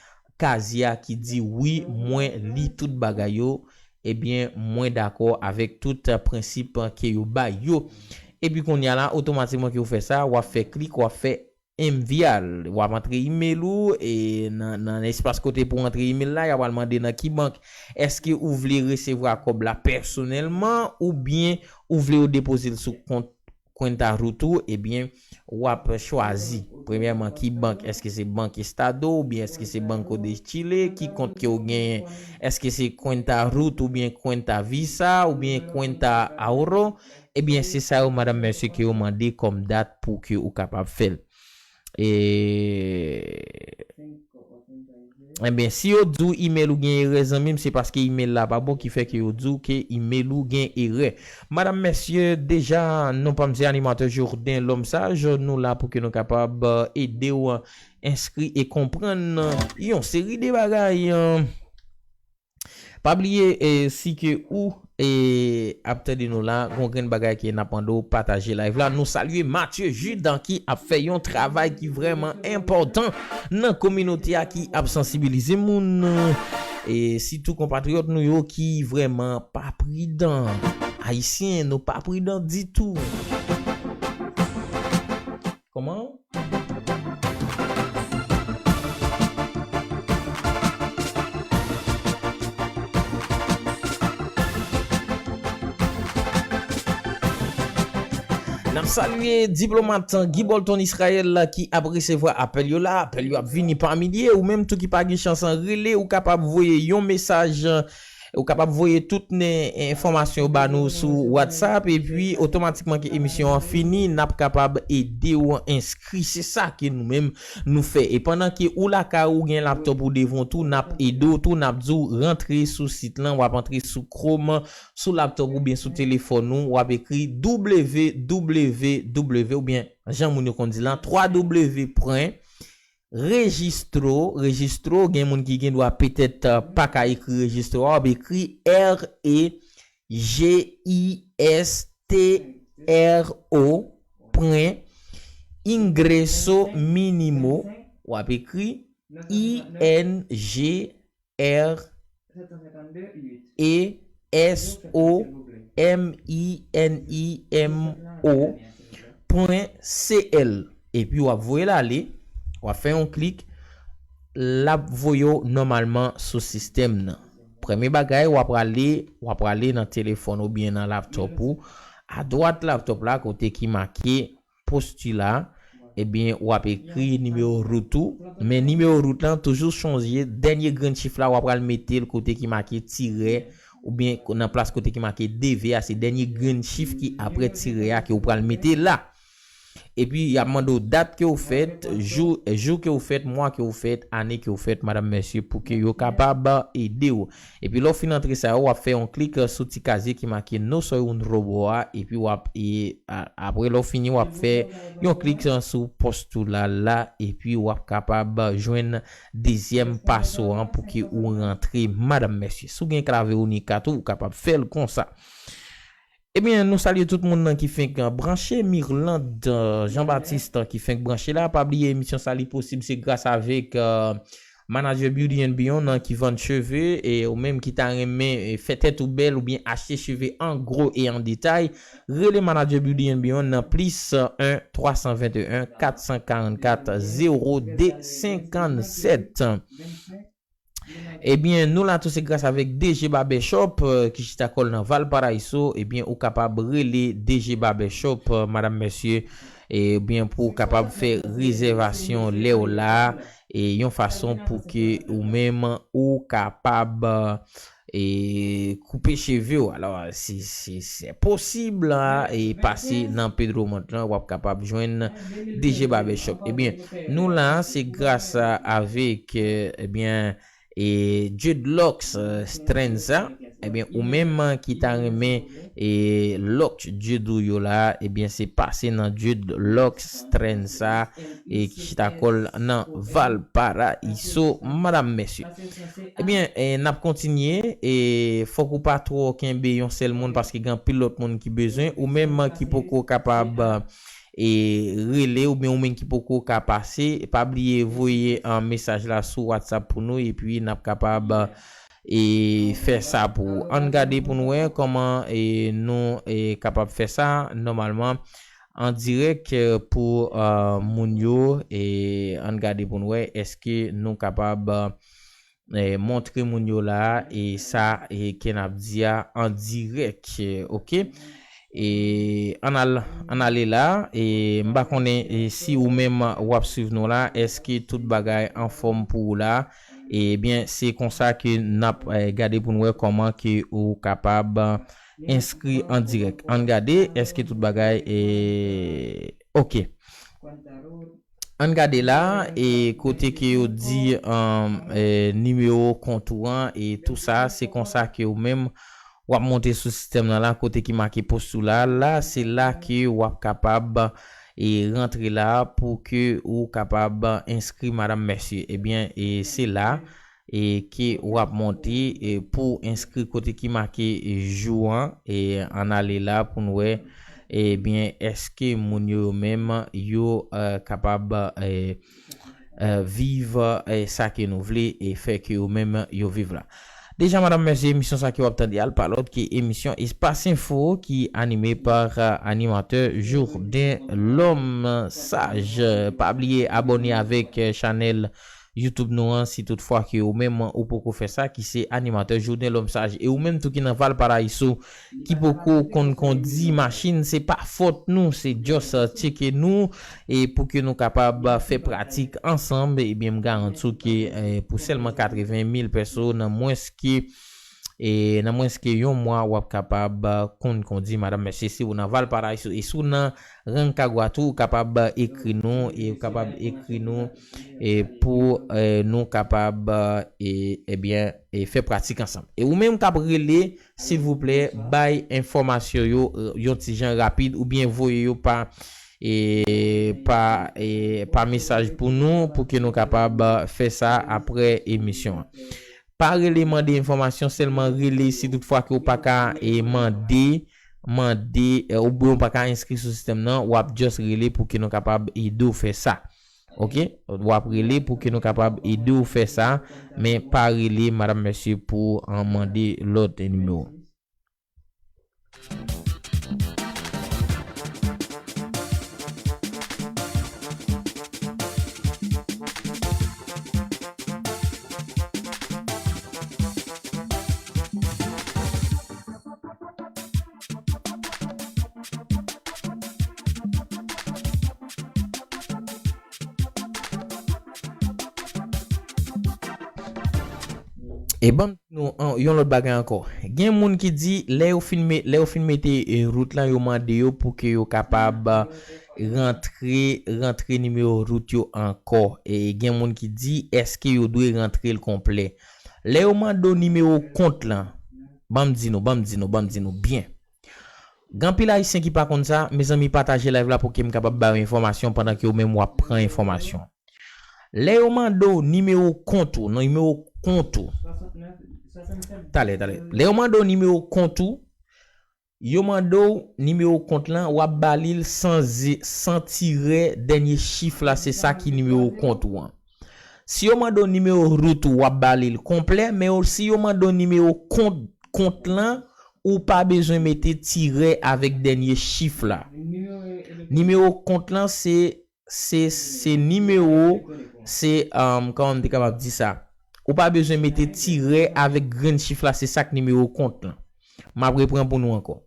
kazye a ki di, "Wi, mwen li tout bagay yo, ebyen, mwen dakò avèk tout prensip ke yo bay yo." Epi kounye a la, otomatikman ke w fè sa, w ap fè klik, w ap fè enviar. W ap antre imèl ou, e nan, nan espas kote pou antre imèl la, y a pral mande nan ki bank. Èske ou vle resevwa kòb la pèsonèlman, oubyen ou vle yo depoze l sou kont Cuenta Root ou? Ebyen, w ap chwazi, premyèman, ki bank. Èske se Bank Estado oubyen èske se Banco de Chile? Ki kont ke w genyen? Èske se Cuenta Root oubyen Cuenta Visa oubyen Cuenta Ahorro? Ebyen, se sa yo, madanm, mesye, ke yo mande kòm dat pou ke ou kapab fè l. E, ebyen, si yo di w imèl ou gen erè, zanmi m, se paske imèl la pa bon ki fè ke yo di w ke imèl ou gen erè. Madanm, mesye, deja, non pa m se animatè Jourdain L'Homme Sage, nou la pou ke nou kapab, eh, ede w enskri e konprann yon seri de bagay. Pa bliye, e, si ke ou, e, ap tande nou la, gon grenn bagay ke n ap mande w pataje live la. Nou salye Mathieu Judan ki ap fè yon travay ki vrèman enpòtan nan kominote a, ki ap sansibilize moun, e, sitou konpatriyòt nou yo ki vrèman pa pridan. Ayisyen, nou pa pridan ditou. Kòman? N ap salye diplomat Guy Bolton Israel ki ap resevwa apèl yo la. Apèl yo ap vini pa milye. Ou menm tou ki pa gen chans rele, ou kapab voye yon mesaj, ou kapab voye tout nen enfòmasyon yo ba nou sou WhatsApp, epi otomatikman ke emisyon an fini, n ap kapab ede w enskri. Se sa ke nou menm nou fè. E pandan ke ou lakay ou gen laptop ou devan w tou, n ap ede w tou, n ap di w rantre sou sit lan, w ap antre sou Chrome, sou laptop oubyen sou telefòn ou, w ap ekri www oubyen jan moun yo konn di lan, twa w pwen rejistro, rejistro, gen moun ki gen dwa petèt, euh, pa ka ekri rejistro a, w ap ekri R E G I S T R O pwen ingreso minimo, w ap ekri I N G R E S O M I N I M O pwen C L. Epi w ap voye l ale, w ap fè yon klik, l ap voye w nòmalman sou sistèm nan. Premye bagay, w ap ale, w ap ale nan telefòn oubyen nan laptop ou. Adwat laptop la, kote ki make postila, ebyen, w ap ekri nimewo rout ou. Men nimewo rout lan, toujou sonje, dènye grenn chif la, w ap pral mete l kote ki make tirè, oubyen ko- nan plas kote ki make D V a, se dènye grenn chif ki apre tirè a ke w pral mete la. Epi, y ap mande w dat ke w fèt, jou, jou ke w fèt, mwa ke w fèt, ane ke w fèt, madanm, mesye, pou ke yo kapab ede w. Epi, lè w fin antre sa yo, w ap fè yon klik sou ti kazye ki make No Soy Un Robo a, epi w ap, e, a- apre, lè w fini, w ap fè yon klik sou pòs tou la, la, epi w ap kapab jwenn dezyèm paso an pou ke ou rantre, madanm, mesye. Si w gen Clave Unica tou, ou kapab fè l konsa. Ebyen, nou salye tout moun nan ki fenk branche. Mirlande, euh, Jean-Baptiste ki fenk branche la. Pa bliye, emisyon sa li posib, se gras avèk, euh, Manager Beauty and Beyond nan ki vann cheve, e ou menm ki ta renmen, e, fè tèt ou bèl oubyen achte cheve an gwo e an detay, rele Manager Beauty and Beyond nan plis en twa san venteyen kat san karannkat zewo de senkannsèt. Ebyen, nou la tou se gras avèk D G Barbershop, euh, ki chita kò l nan Valparaiso. Ebyen, ou kapab rele D G Barbershop, euh, madanm, mesye, ebyen, pou w kapab fè rezèvasyon lè w la, e yon fason pou ke ou menm ou kapab, e, koupe cheve w. Alò, si, si se posib la, e pase nan Pedro Mont lan, w ap kapab jwenn D G Barbershop. Ebyen, nou la, se gras avèk, euh, ebyen, e Dreadlocks, euh, Trenza. Ebyen, ou menm ki ta renmen, e locks dread ou yo la, ebyen, se pase nan Dreadlocks Trenza, e ki chita kò l nan Valparaiso, madanm, mesye. Ebyen, e n ap kontinye, e fòk ou pa twò kenbe yon sèl moun, paske gen anpil lòt moun ki bezwen, ou menm ki poko kapab, e rele, oubyen ou menm ki poko ka pase, pa bliye voye, e, mesaj la sou WhatsApp pou nou, epi n ap kapab, e, fè sa pou ou. Ann gade pou n wè kòman, e, nou, e, kapab fè sa nòmalman an dirèk, e, pou, e, moun yo, e ann gade pou n wè èske nou kapab, e, montre moun yo la, e sa, e, ke n ap di a an dirèk, e, oke? E ann al, ann ale la, e m pa konnen, e, si ou menm w ap swiv nou la, èske tout bagay anfòm pou ou la? Ebyen, se konsa ke n ap, e, gade pou n wè kòman ke ou kapab enskri an dirèk. Ann gade, èske tout bagay, e, oke. Ann gade la, e kote ke yo di, um, e, nimewo kont ou an, e tou sa, se konsa ke ou menm w ap monte sou sistèm nan la, kote ki make post ou la. La, se la ke w ap kapab, e, rantre la pou ke ou kapab enskri, madanm, mesye. Ebyen, e se la, e ke w ap monte, e pou enskri kote ki make, e, jou an, e ann ale la pou n wè, ebyen, èske moun yo, yo menm, yo, e, kapab, e, e, viv, e, sa ke nou vle, e fè ke yo menm yo viv la. Deja, madanm, mesye, emisyon sa ke w ap tande a, l pa lòt ke emisyon Espas Enfo ki anime pa, e, animatè Jourdain L'Homme Sage. Pa bliye abòne avèk, e, chanèl YouTube nou an, si tout fwa ke ou menm ou poko fè sa, ki se animatè Journée L'Homme Sage. E ou menm tou ki nan Valparaiso, ki poko konn kondi machin, se pa fòt nou, se just, eh, tcheke nou, e pou ke nou kapab, eh, fè pratik ansanm, ebyen, m garanti w ke, eh, pou sèlman katreven mil peso, nan mwens ke e nan mwens ke yon mwa, w ap kapab, eh, konn kondi, madanm, mesye, si w nan Valparaiso, e si w nan Rancagua tou, ou kapab, eh, ekri nou, e ou kapab ekri nou, e pou, eh, nou kapab, eh, e, ebyen, e fè pratik ansanm. E ou menm k ap rele, silvouplè, bay enfòmasyon yo, eh, yon ti jan rapid, oubyen voye yo pa, e pa, e pa mesaj pou nou, pou ke nou kapab, eh, fè sa apre emisyon an. Pa rele mande enfòmasyon, sèlman rele si tout fwa ke w pa ka, e, mande, mande, e, oubyen w pa ka enskri sou sistèm nan, w ap just rele pou ke nou kapab ede w fè sa. Oke? W ap rele pou ke nou kapab ede w fè sa, men pa rele, madanm, mesye, pou, eh, mande lòt nimewo. E ban m di nou an, yon lòt bagay ankò. Gen moun ki di, lè yo fin me-, lè yo fin mete, e, rout lan, yo mande yo pou ke yo kapab, e, rantre, rantre nimewo rout yo ankò. E gen moun ki di, èske yo dwe rantre l konplè? Lè yo mande w nimewo kont lan, ban m di nou, ban m di nou, ban m di nou byen. Gen anpil Ayisyen ki pa konn sa, mezanmi, pataje live la pou ke m kapab ba yo enfòmasyon pandan ke ou menm w ap pran enfòmasyon. Lè yo mande w nimewo kont ou, nimewo kont ou. Talè, talè. Lè yo mande w nimewo kont ou, yo mande w nimewo kont lan, w ap ba li l san ze-, san tirè, dènye chif la, se sa ki nimewo kont ou an. Si yo mande w nimewo rout ou, w ap ba li l konplè, men yo, si yo mande w nimewo kont, kont lan, ou pa bezwen mete tirè avèk dènye chif la. Nimewo kont lan, se, se, se nimewo, se, um, kòman m te kapab di sa? Ou pa bezwen mete tirè avèk grenn chif la, se sa k nimewo kont lan. M ap repran pou nou ankò.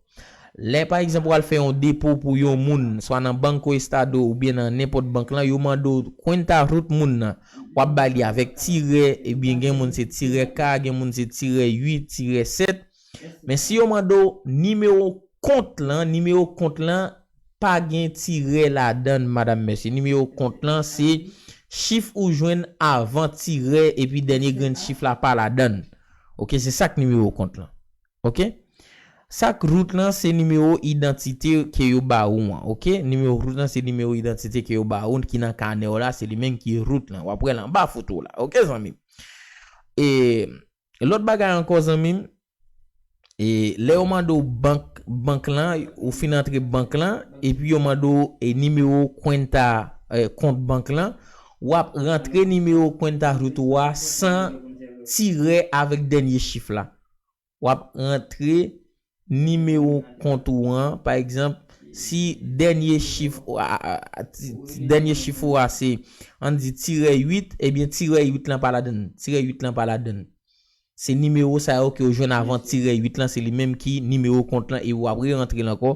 Lè, pa egzanp, w al fè yon depo pou yon moun, swa nan Banco Estado oubyen nan nenpòt bank lan, yo mande w kwenta rout moun nan. W ap ba li avèk tirè, ebyen gen moun se tirè ka, gen moun se tirè uit, tirè sèt. Men si yo mande w nimewo kont lan, nimewo kont lan pa gen tirè ladan l, madanm, mesye. Nimewo kont lan se chif ou jwenn avan tirè, epi dènye grenn chif la pa ladan l. Oke, se sa k nimewo kont lan. Oke? Sa k rout lan se nimewo idantite ke yo ba ou an. Oke? Nimewo rout lan se nimewo idantite ke yo ba ou ki nan kanè w la, se li menm ki rout lan. W ap wè l anba foto w la. Oke, zanmi m? E lòt bagay ankò, zanmi m, e lè yo mande w bank, bank lan, ou fin antre bank lan, epi yo mande w, e, nimewo kwenta, e, kont bank lan, w ap rantre nimewo kwenta rout ou a san tirè avèk dènye chif la. W ap rantre nimewo kont ou an, pa egzanp, si dènye chif ou a, a, a, ti, ti, dènye chif ou a se, ann di, tirè uit, ebyen, tirè uit lan pa ladan l. Tirè uit lan pa ladan l. Se nimewo sa yo ke w jwenn avan tirè uit lan, se li menm ki nimewo kont lan, e w ap re-rantre l ankò.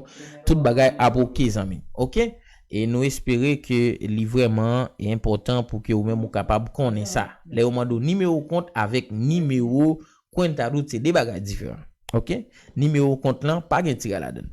Tout bagay ap oke, zanmi. Oke? E nou espere ke li vrèman enpòtan pou ke ou menm ou kapab konnen sa. Lè yo mande w nimewo kont avèk nimewo kwenta rout, se de bagay diferan. Oke? Nimewo kont lan pa gen tirè ladan l.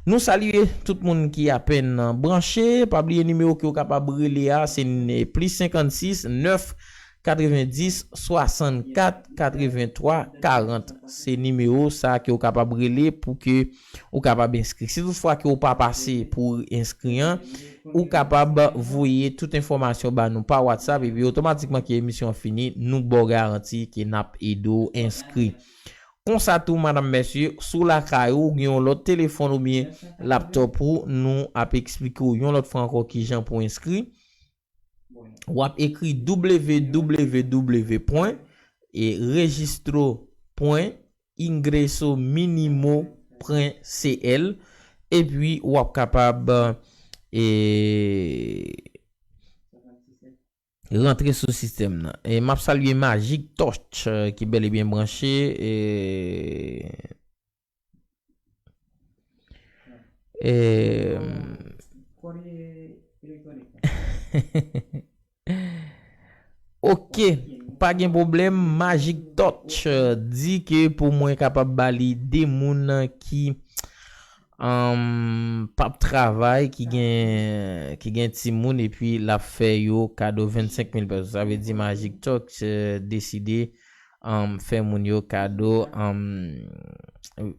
Nou salye tout moun ki apèn branche. Pa bliye nimewo ke w kapab rele a, se n-, plis senkannsis, nèf, katrevendis, swasannkat, katrevenntwa, karant. Se nimewo sa ke w kapab rele pou ke ou kapab enskri. Si tout fwa ke w pa pase pou enskri an, ou kapab voye tout enfòmasyon ba nou pa WhatsApp, epi otomatikman ke emisyon an fini, nou ba w garanti ke n ap ede w enskri. Konsa tou, madanm, mesye, si w lakay ou, ou gen yon lòt telefòn oubyen laptòp ou, nou ap eksplike w yon lòt fwa ankò kijan pou w enskri. W ap ekri w w w pwen registro pwen ingreso minimo pwen c l, epi w ap kapab, e, rantre sou sistèm nan. E m ap salye Magic Touch, eh, ki bèl e byen branche. E, e, Ok, pa gen pwoblèm. Magic Touch, eh, di ke pou mwen kapab ba li de moun ki, um, p ap travay, ki gen, ki gen timoun, epi l ap fè yo kado vennsenk mil pèso. Sa vle di Magic Touch, eh, deside, um, fè moun yo kado, um,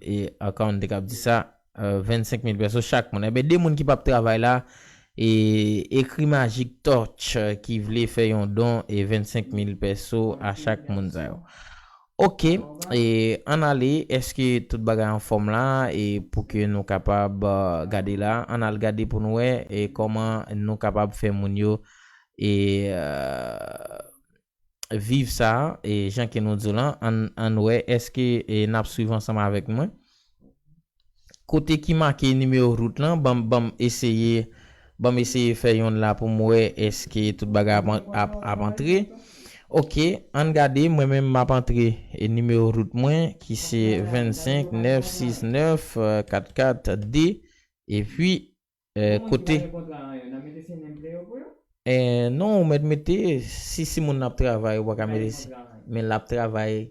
e, account te k ap di sa, eh, vennsenk mil pèso chak moun. Ebyen, de moun ki p ap travay la, e, ekri Magic Touch, eh, ki vle fè yon don e vennsenk mil pèso a chak moun sa yo. Ok, e ann ale, èske tout bagay anfòm la, e pou ke nou kapab, eh, gade la, ann al gade pou nou wè, e kòman nou kapab fè moun yo, e, eh, viv sa, e jan ke nou di w lan, ann, ann wè, èske, e, n ap swiv ansanm avèk mwen. Kote ki make nimewo rout lan, ban m, ban m eseye, ban m eseye fè yonn la pou m wè èske tout bagay ap, ap, ap antre. Ok, ann gade, mwen menm m ap antre, e, nimewo rout mwen, ki se vennsenk nèf sis nèf, eh, kat kat de, epi, eh, kote, eh, non, ou mèt mete, si, si moun nan ap travay, ou pa ka mete si, men l ap travay.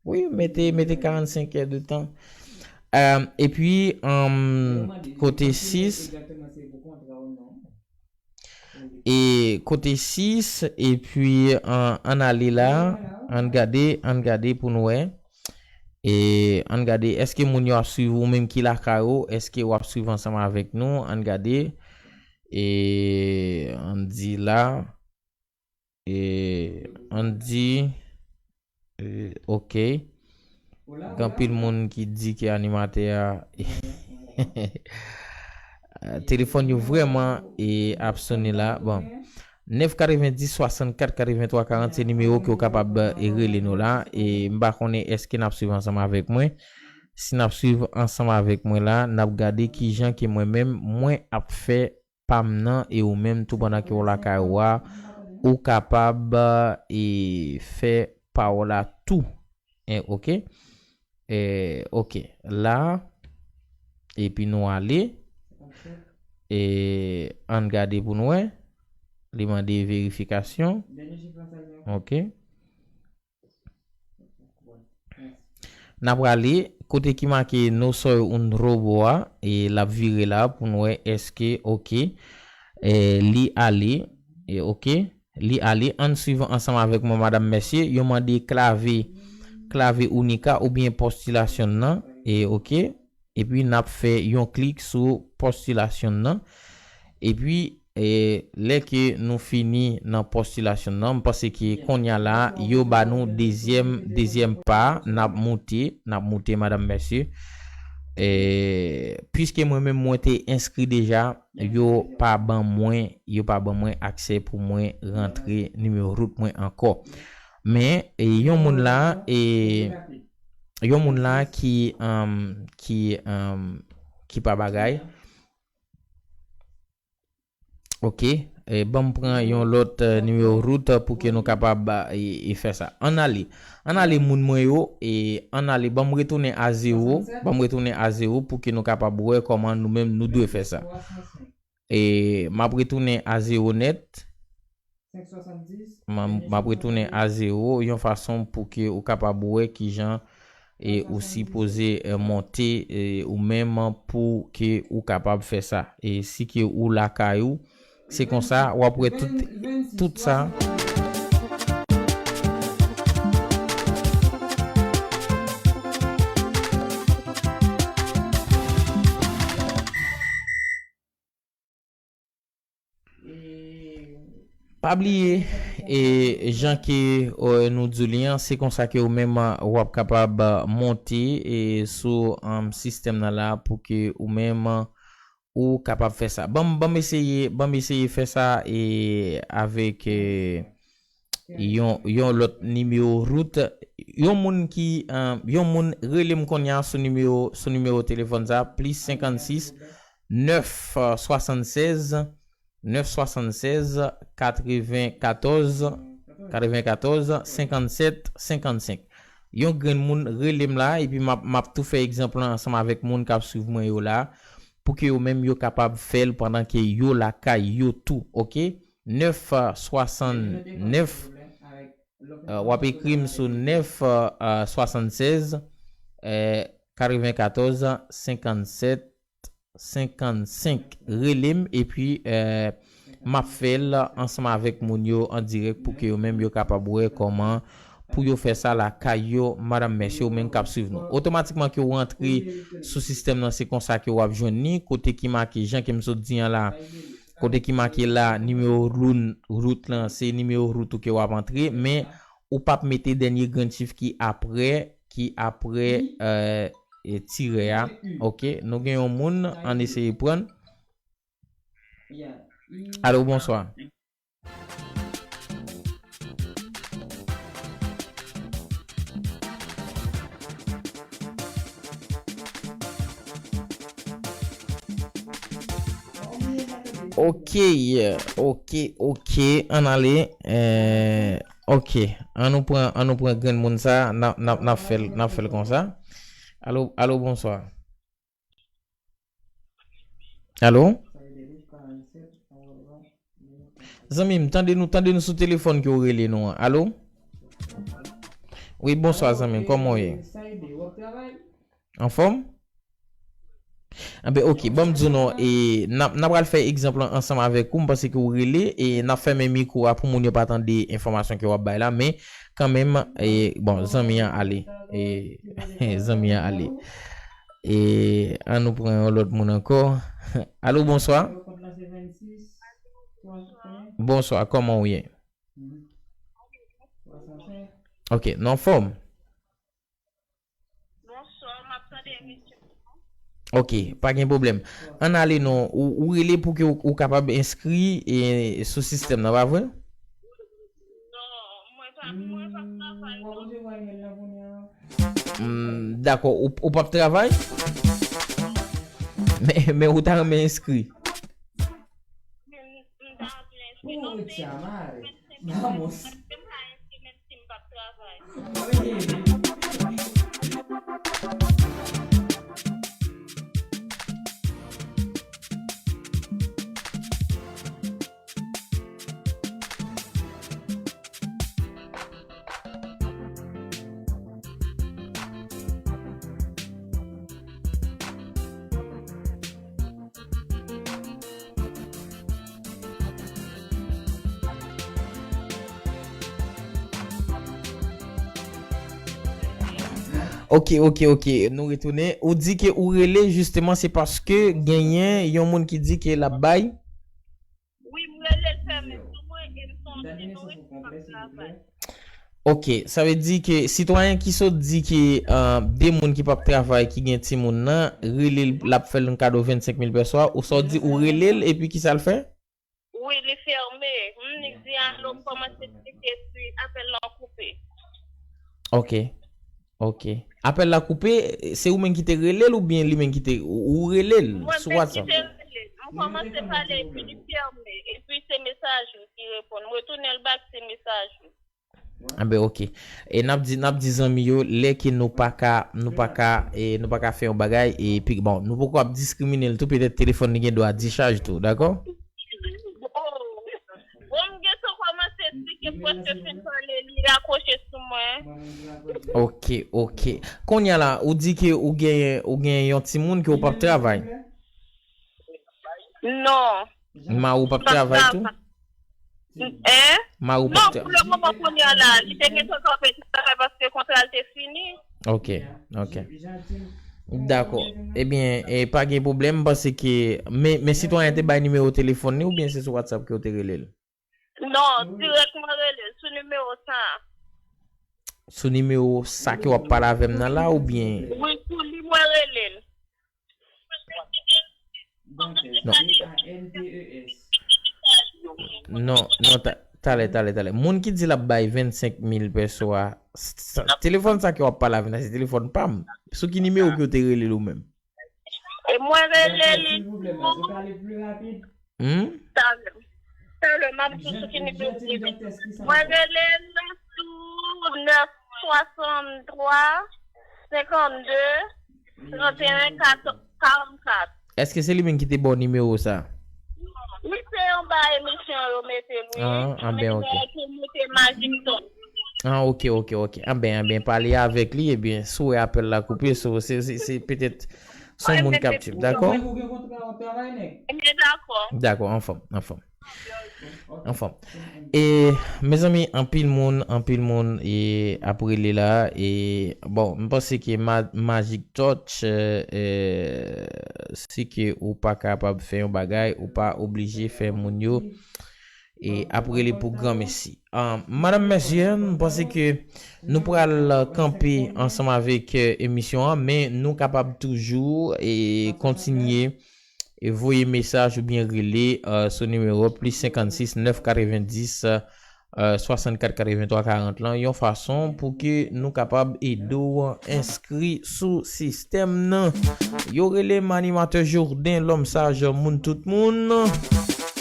Wi, mete, mete karannsenk è de tan. Um, epi, um, kote sis, e kote sis, epi, uh, ann ale la, ann gade, ann gade pou nou wè. E ann gade, èske moun yo ap swiv ou menm ki lakay ou? Èske w ap swiv ansanm avèk nou? Ann gade. E ann di la. E ann di, e, ok. Gen anpil moun ki di ke animatè a, telefòn yo vrèman, e, ap sonnen la. Bon, nèf katrevendis swasannkat katreventwa karant se nimewo ke w kapab, e, rele nou la. E m pa konnen èske n ap swiv ansanm avèk mwen. Si n ap swiv ansanm avèk mwen la, n ap gade kijan ke mwen menm mwen ap fè pa m nan, e ou menm tou pandan ke w lakay ou a, ou kapab, e, fè pa w la tou. E, ok. E, ok. La, epi nou ale. E, ann gade pou nou wè. Li mande verifikasyon. Ok. N ap prale kote ki make No Soy Un Robo a, e l ap vire la pou n wè èske, ok, e li ale, e ok, li ale. Ann swiv ansanm avèk mwen, madanm, mesye. Yo mande klave, klave Unica oubyen postilasyon nan, e ok. Epi n ap fè yon klik sou postilasyon nan. Epi, e, lè ke nou fini nan postilasyon nan, m panse ke kounye a la, yo ba nou dezyèm, dezyèm pa, n ap moute, n ap moute, madanm, mesye. E, piske mwen menm, mwen te enskri deja, yo pa ban mwen, yo pa ban mwen aksè pou mwen rantre nimewo rout mwen ankò. Men, e, yon moun la, e, yon moun la ki, um, ki, um, ki pa bagay. Ok, e, ban m pran yon lòt, e, nimewo rout pou ke nou kapab, e, e fè sa. Ann ale. Ann ale moun mwen yo, e ann ale. Ban m retounen a zewo, ban m retounen a zewo pou ke nou kapab wè kòman nou menm nou dwe fè sa. E m ap retounen a zewo nèt. M, m ap retounen a zewo, yon fason pou ke ou kapab wè kijan, e, ou sipoze, e, monte, e, ou menm pou ke ou kapab fè sa. E si ke ou lakay ou, se konsa, w ap wè tout, tout sa. Pa bliye, e, jan ke, e, nou di w li an, se konsa ke ou menm, w ap kapab monte, e, sou, um, sistèm nan la pou ke ou menm ou kapab fè sa. Ban m, ban m eseye, ban m eseye fè sa, e, avèk, e, yon, yon lòt nimewo rout. Yon moun ki, e, yon moun rele m kounye a sou nimewo, sou nimewo telefòn sa, plis senkannsis, nèf, e, swasannsèz, nèf swasannsèz katrevenkatòz katrevenkatòz senkannsèt senkannsèk. Yon grenn moun rele m la, epi m ap, m ap tou fè egzanp lan ansanm avèk moun k ap swiv mwen yo la, pou ke yo menm yo kapab fè l pandan ke yo lakay yo tou, oke? Nèf swasannnèf, w ap ekri m sou nèf swasannsèz katrevenkatòz senkannsèt senkannsenk. Rele m, epi m ap fè l ansanm avèk moun yo an dirèk pou ke yo menm yo kapab wè kòman pou yo fè sa lakay yo, madanm, mesye, ou menm k ap swiv nou. Otomatikman ke w rantre sou sistèm nan, se konsa ke w ap jwenn li, kote ki make, jan ke m sot di an la, kote ki make la, nimewo rout lan, se nimewo rout ou ke w ap antre, men ou p ap mete dènye grenn chif ki apre, ki apre, e, tirè a. Oke, nou gen yon moun, ann eseye pran. Alo, bonswa. Ok, ok, ok, ann ale. Eh, ok, ann nou pran, ann nou pran grenn moun sa, n ap, n ap, n ap fè l, n ap fè l konsa. Alo, alo, bonswa. Alo? Zanmi m, tande nou, tande nou sou telefòn ke w rele nou an. Alo? Wi, bonswa, zanmi m, kòman w ye? Anfòm? Anben, ok, ban m di w non, e, n ap, n ap pral fè egzanp lan ansanm avèk ou, m panse ke w rele, e n ap fèmen mikwo a pou moun yo pa tande enfòmasyon ke w ap bay la, men kanmenm, e, bon, zanmi an ale, e, zanmi an ale. E, ann nou pran yon lòt moun ankò. Alo, bonswa. Bonswa, kòman w ye? Ok, nou anfòm? Bonswa, m ap tande emisyon an. Ok, pa gen pwoblèm. Ann ale non, ou, ou rele pou ke ou, ou kapab enskri, e, sou sistèm nan, pa vre? Non, mwen pa, mwen pa travay, non. Hmm, dakò, ou, ou p ap travay? Men, men ou ta renmen enskri? Men, m ta renmen enskri, non, se vennsenk mil, m pa enskri, menm si m p ap travay. Ok, ok, ok. Nou retounen. Ou di ke ou rele, jisteman, se paske genyen yon moun ki di ke l ap bay. Wi, m rele l fèmen sou mwen e m se yon timoun k ap travay. Ok, sa vle di ke sitwayen ki sot di ke, euh, de moun ki p ap travay ki gen timoun nan, rele l, l ap fè l yon kado vennsenk mil pèso a, ou sa w di, ou rele l epi kisa l fè? Wi, li fèmen. M di alo, m kòmanse eksplike, epi apèl lan koupe. Ok. Ok. Apèl la koupe, se ou menm ki te rele l oubyen li menm ki te, ou, ou rele l sou WhatsApp? Mwen menm ki te rele l. M kòmanse pale epi li fèmen. Epi se mesaj li ki reponn. M retounen l bak, se mesaj li. Anben, ok. E n ap di, n ap di zanmi yo, lè ke nou pa ka, nou pa ka, e, nou pa ka fè yon bagay, epi, bon, nou poko ap diskrimine l tou, petèt telefòn li gen dwa dichaj tou, dakò? Bon, m gentan kòmanse di ke prèske fin pale, li rakwoche sou mwen. Ok, ok. Kounye a la, ou di ke ou gen, ou gen yon timoun ke ou p ap travay? Non. Mari w p ap travay tou? Hein? Mari w p ap travay? Non, pou le moman kounye a la, li te gentan kanpe travay paske kontra l te fini. Ok, ok. Dakò. Ebyen, e, pa gen pwoblèm, m panse ke, men, men sitwayen te bay nimewo telefòn li oubyen se sou WhatsApp ke w te rele l? Non, dirèk mwen rele l sou nimewo sa a. Sou nimewo sa ke w ap pale avè m nan la oubyen? Wi, sou li mwen rele l. Non. Non, non, ta-, talè, talè, talè. Moun ki di l ap bay vennsenk mil pèso a, s-, sa, telefòn sa ke w ap pale avè m nan, se telefòn pa m. Sou ki nimewo ke w te rele l ou menm? E mwen rele li. Hmm? Talè. Talè, m ap di sou ki nimewo m rele. Mwen rele l sou nèf swasanntwa, senkannde, tranteyen, katòz, karannkat. Èske se li menm ki te ba w nimewo sa? Wi, se anba emisyon yo mete l, wi. Ah, ah, ben, ok. Yo mete Magic Touch. Ah, ok, ok, ok. Ah, ben, ah, ben, pale avèk li, ebyen, si w wè apèl la koupe, so, se, se, se petèt son moun k ap swiv, dakò? Mwen dakò. Dakò, anfòm, anfòm. Anfòm. E, mezanmi, anpil moun, anpil moun, e, ap rele la, e, bon, m panse ke ma-, Magic Touch, e, e, si ke ou pa kapab fè yon bagay, ou pa oblije fè moun yo, e, ap rele pou granmesi. Ah, madanm, mesye, m panse ke nou pral kanpe ansanm avèk, e, emisyon an, men nou kapab toujou, e, kontinye e voye mesaj oubyen rele, e, sou nimewo plis senkannsis nèf katrevendis, e, swasannkat katreventwa karant lan, yon fason pou ke nou kapab ede w enskri sou sistèm nan. Yo rele m Animatè Jourdain, lòm saj, moun tout moun.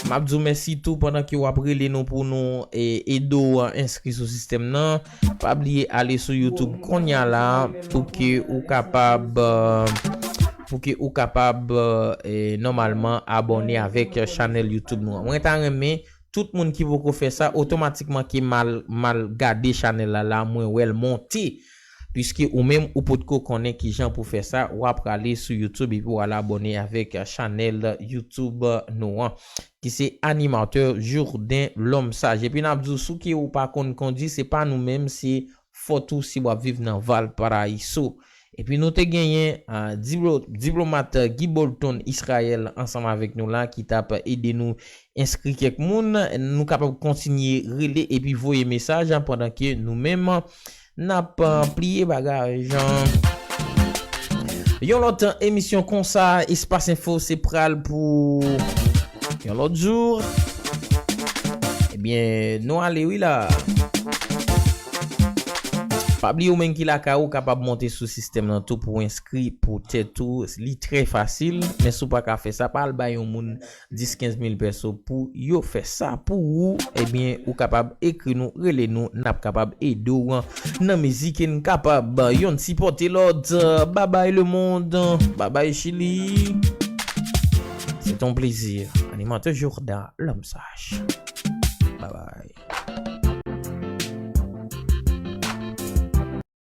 M ap di w mèsi tou pandan ke w ap rele nou pou nou, e, ede w enskri sou sistèm nan. Pa bliye ale sou YouTube kounye a la pou ke ou kapab, e, pou ke ou kapab, e, nòmalman abòne avèk chanèl YouTube nou an. Mwen ta renmen tout moun ki poko fè sa, otomatikman ke m al, m al gade chanèl la, la, mwen wè l monte. Piske ou menm, ou potko konnen kijan pou fè sa, w ap prale sou YouTube epi w al abòne avèk chanèl YouTube nou an, ki se Animatè Jourdain, lòm saj. Epi n ap di w, si w ke ou pa konn kondui, se pa nou menm, se fòt ou si w ap viv nan Valparaiso. Epi nou te genyen, a, diplo-, diplomat Guy Bolton Israël ansanm avèk nou la ki t ap ede nou enskri kèk moun. Nou kapab kontinye rele epi voye mesaj, a, pandan ke nou menm n ap, a, pliye bagaj. Yon lòt emisyon konsa, Espas Enfo, se pral pou yon lòt jou. Ebyen, nou ale wi la. Pa bliye ou menm ki lakay ou kapab monte sou sistèm nan tou pou w enskri pou tèt ou. Li trè fasil, men si w pa ka fè sa, pa al bay yon moun dis, kenz mil pèso pou yo fè sa pou ou. Ebyen, ou kapab ekri nou, rele nou, n ap kapab ede w nan mezi ke n kapab. Yonn sipòte lòt. Babay lemonn, babay Chili. Se ton plezi. Animatè Jourdain, lòm saj. Babay.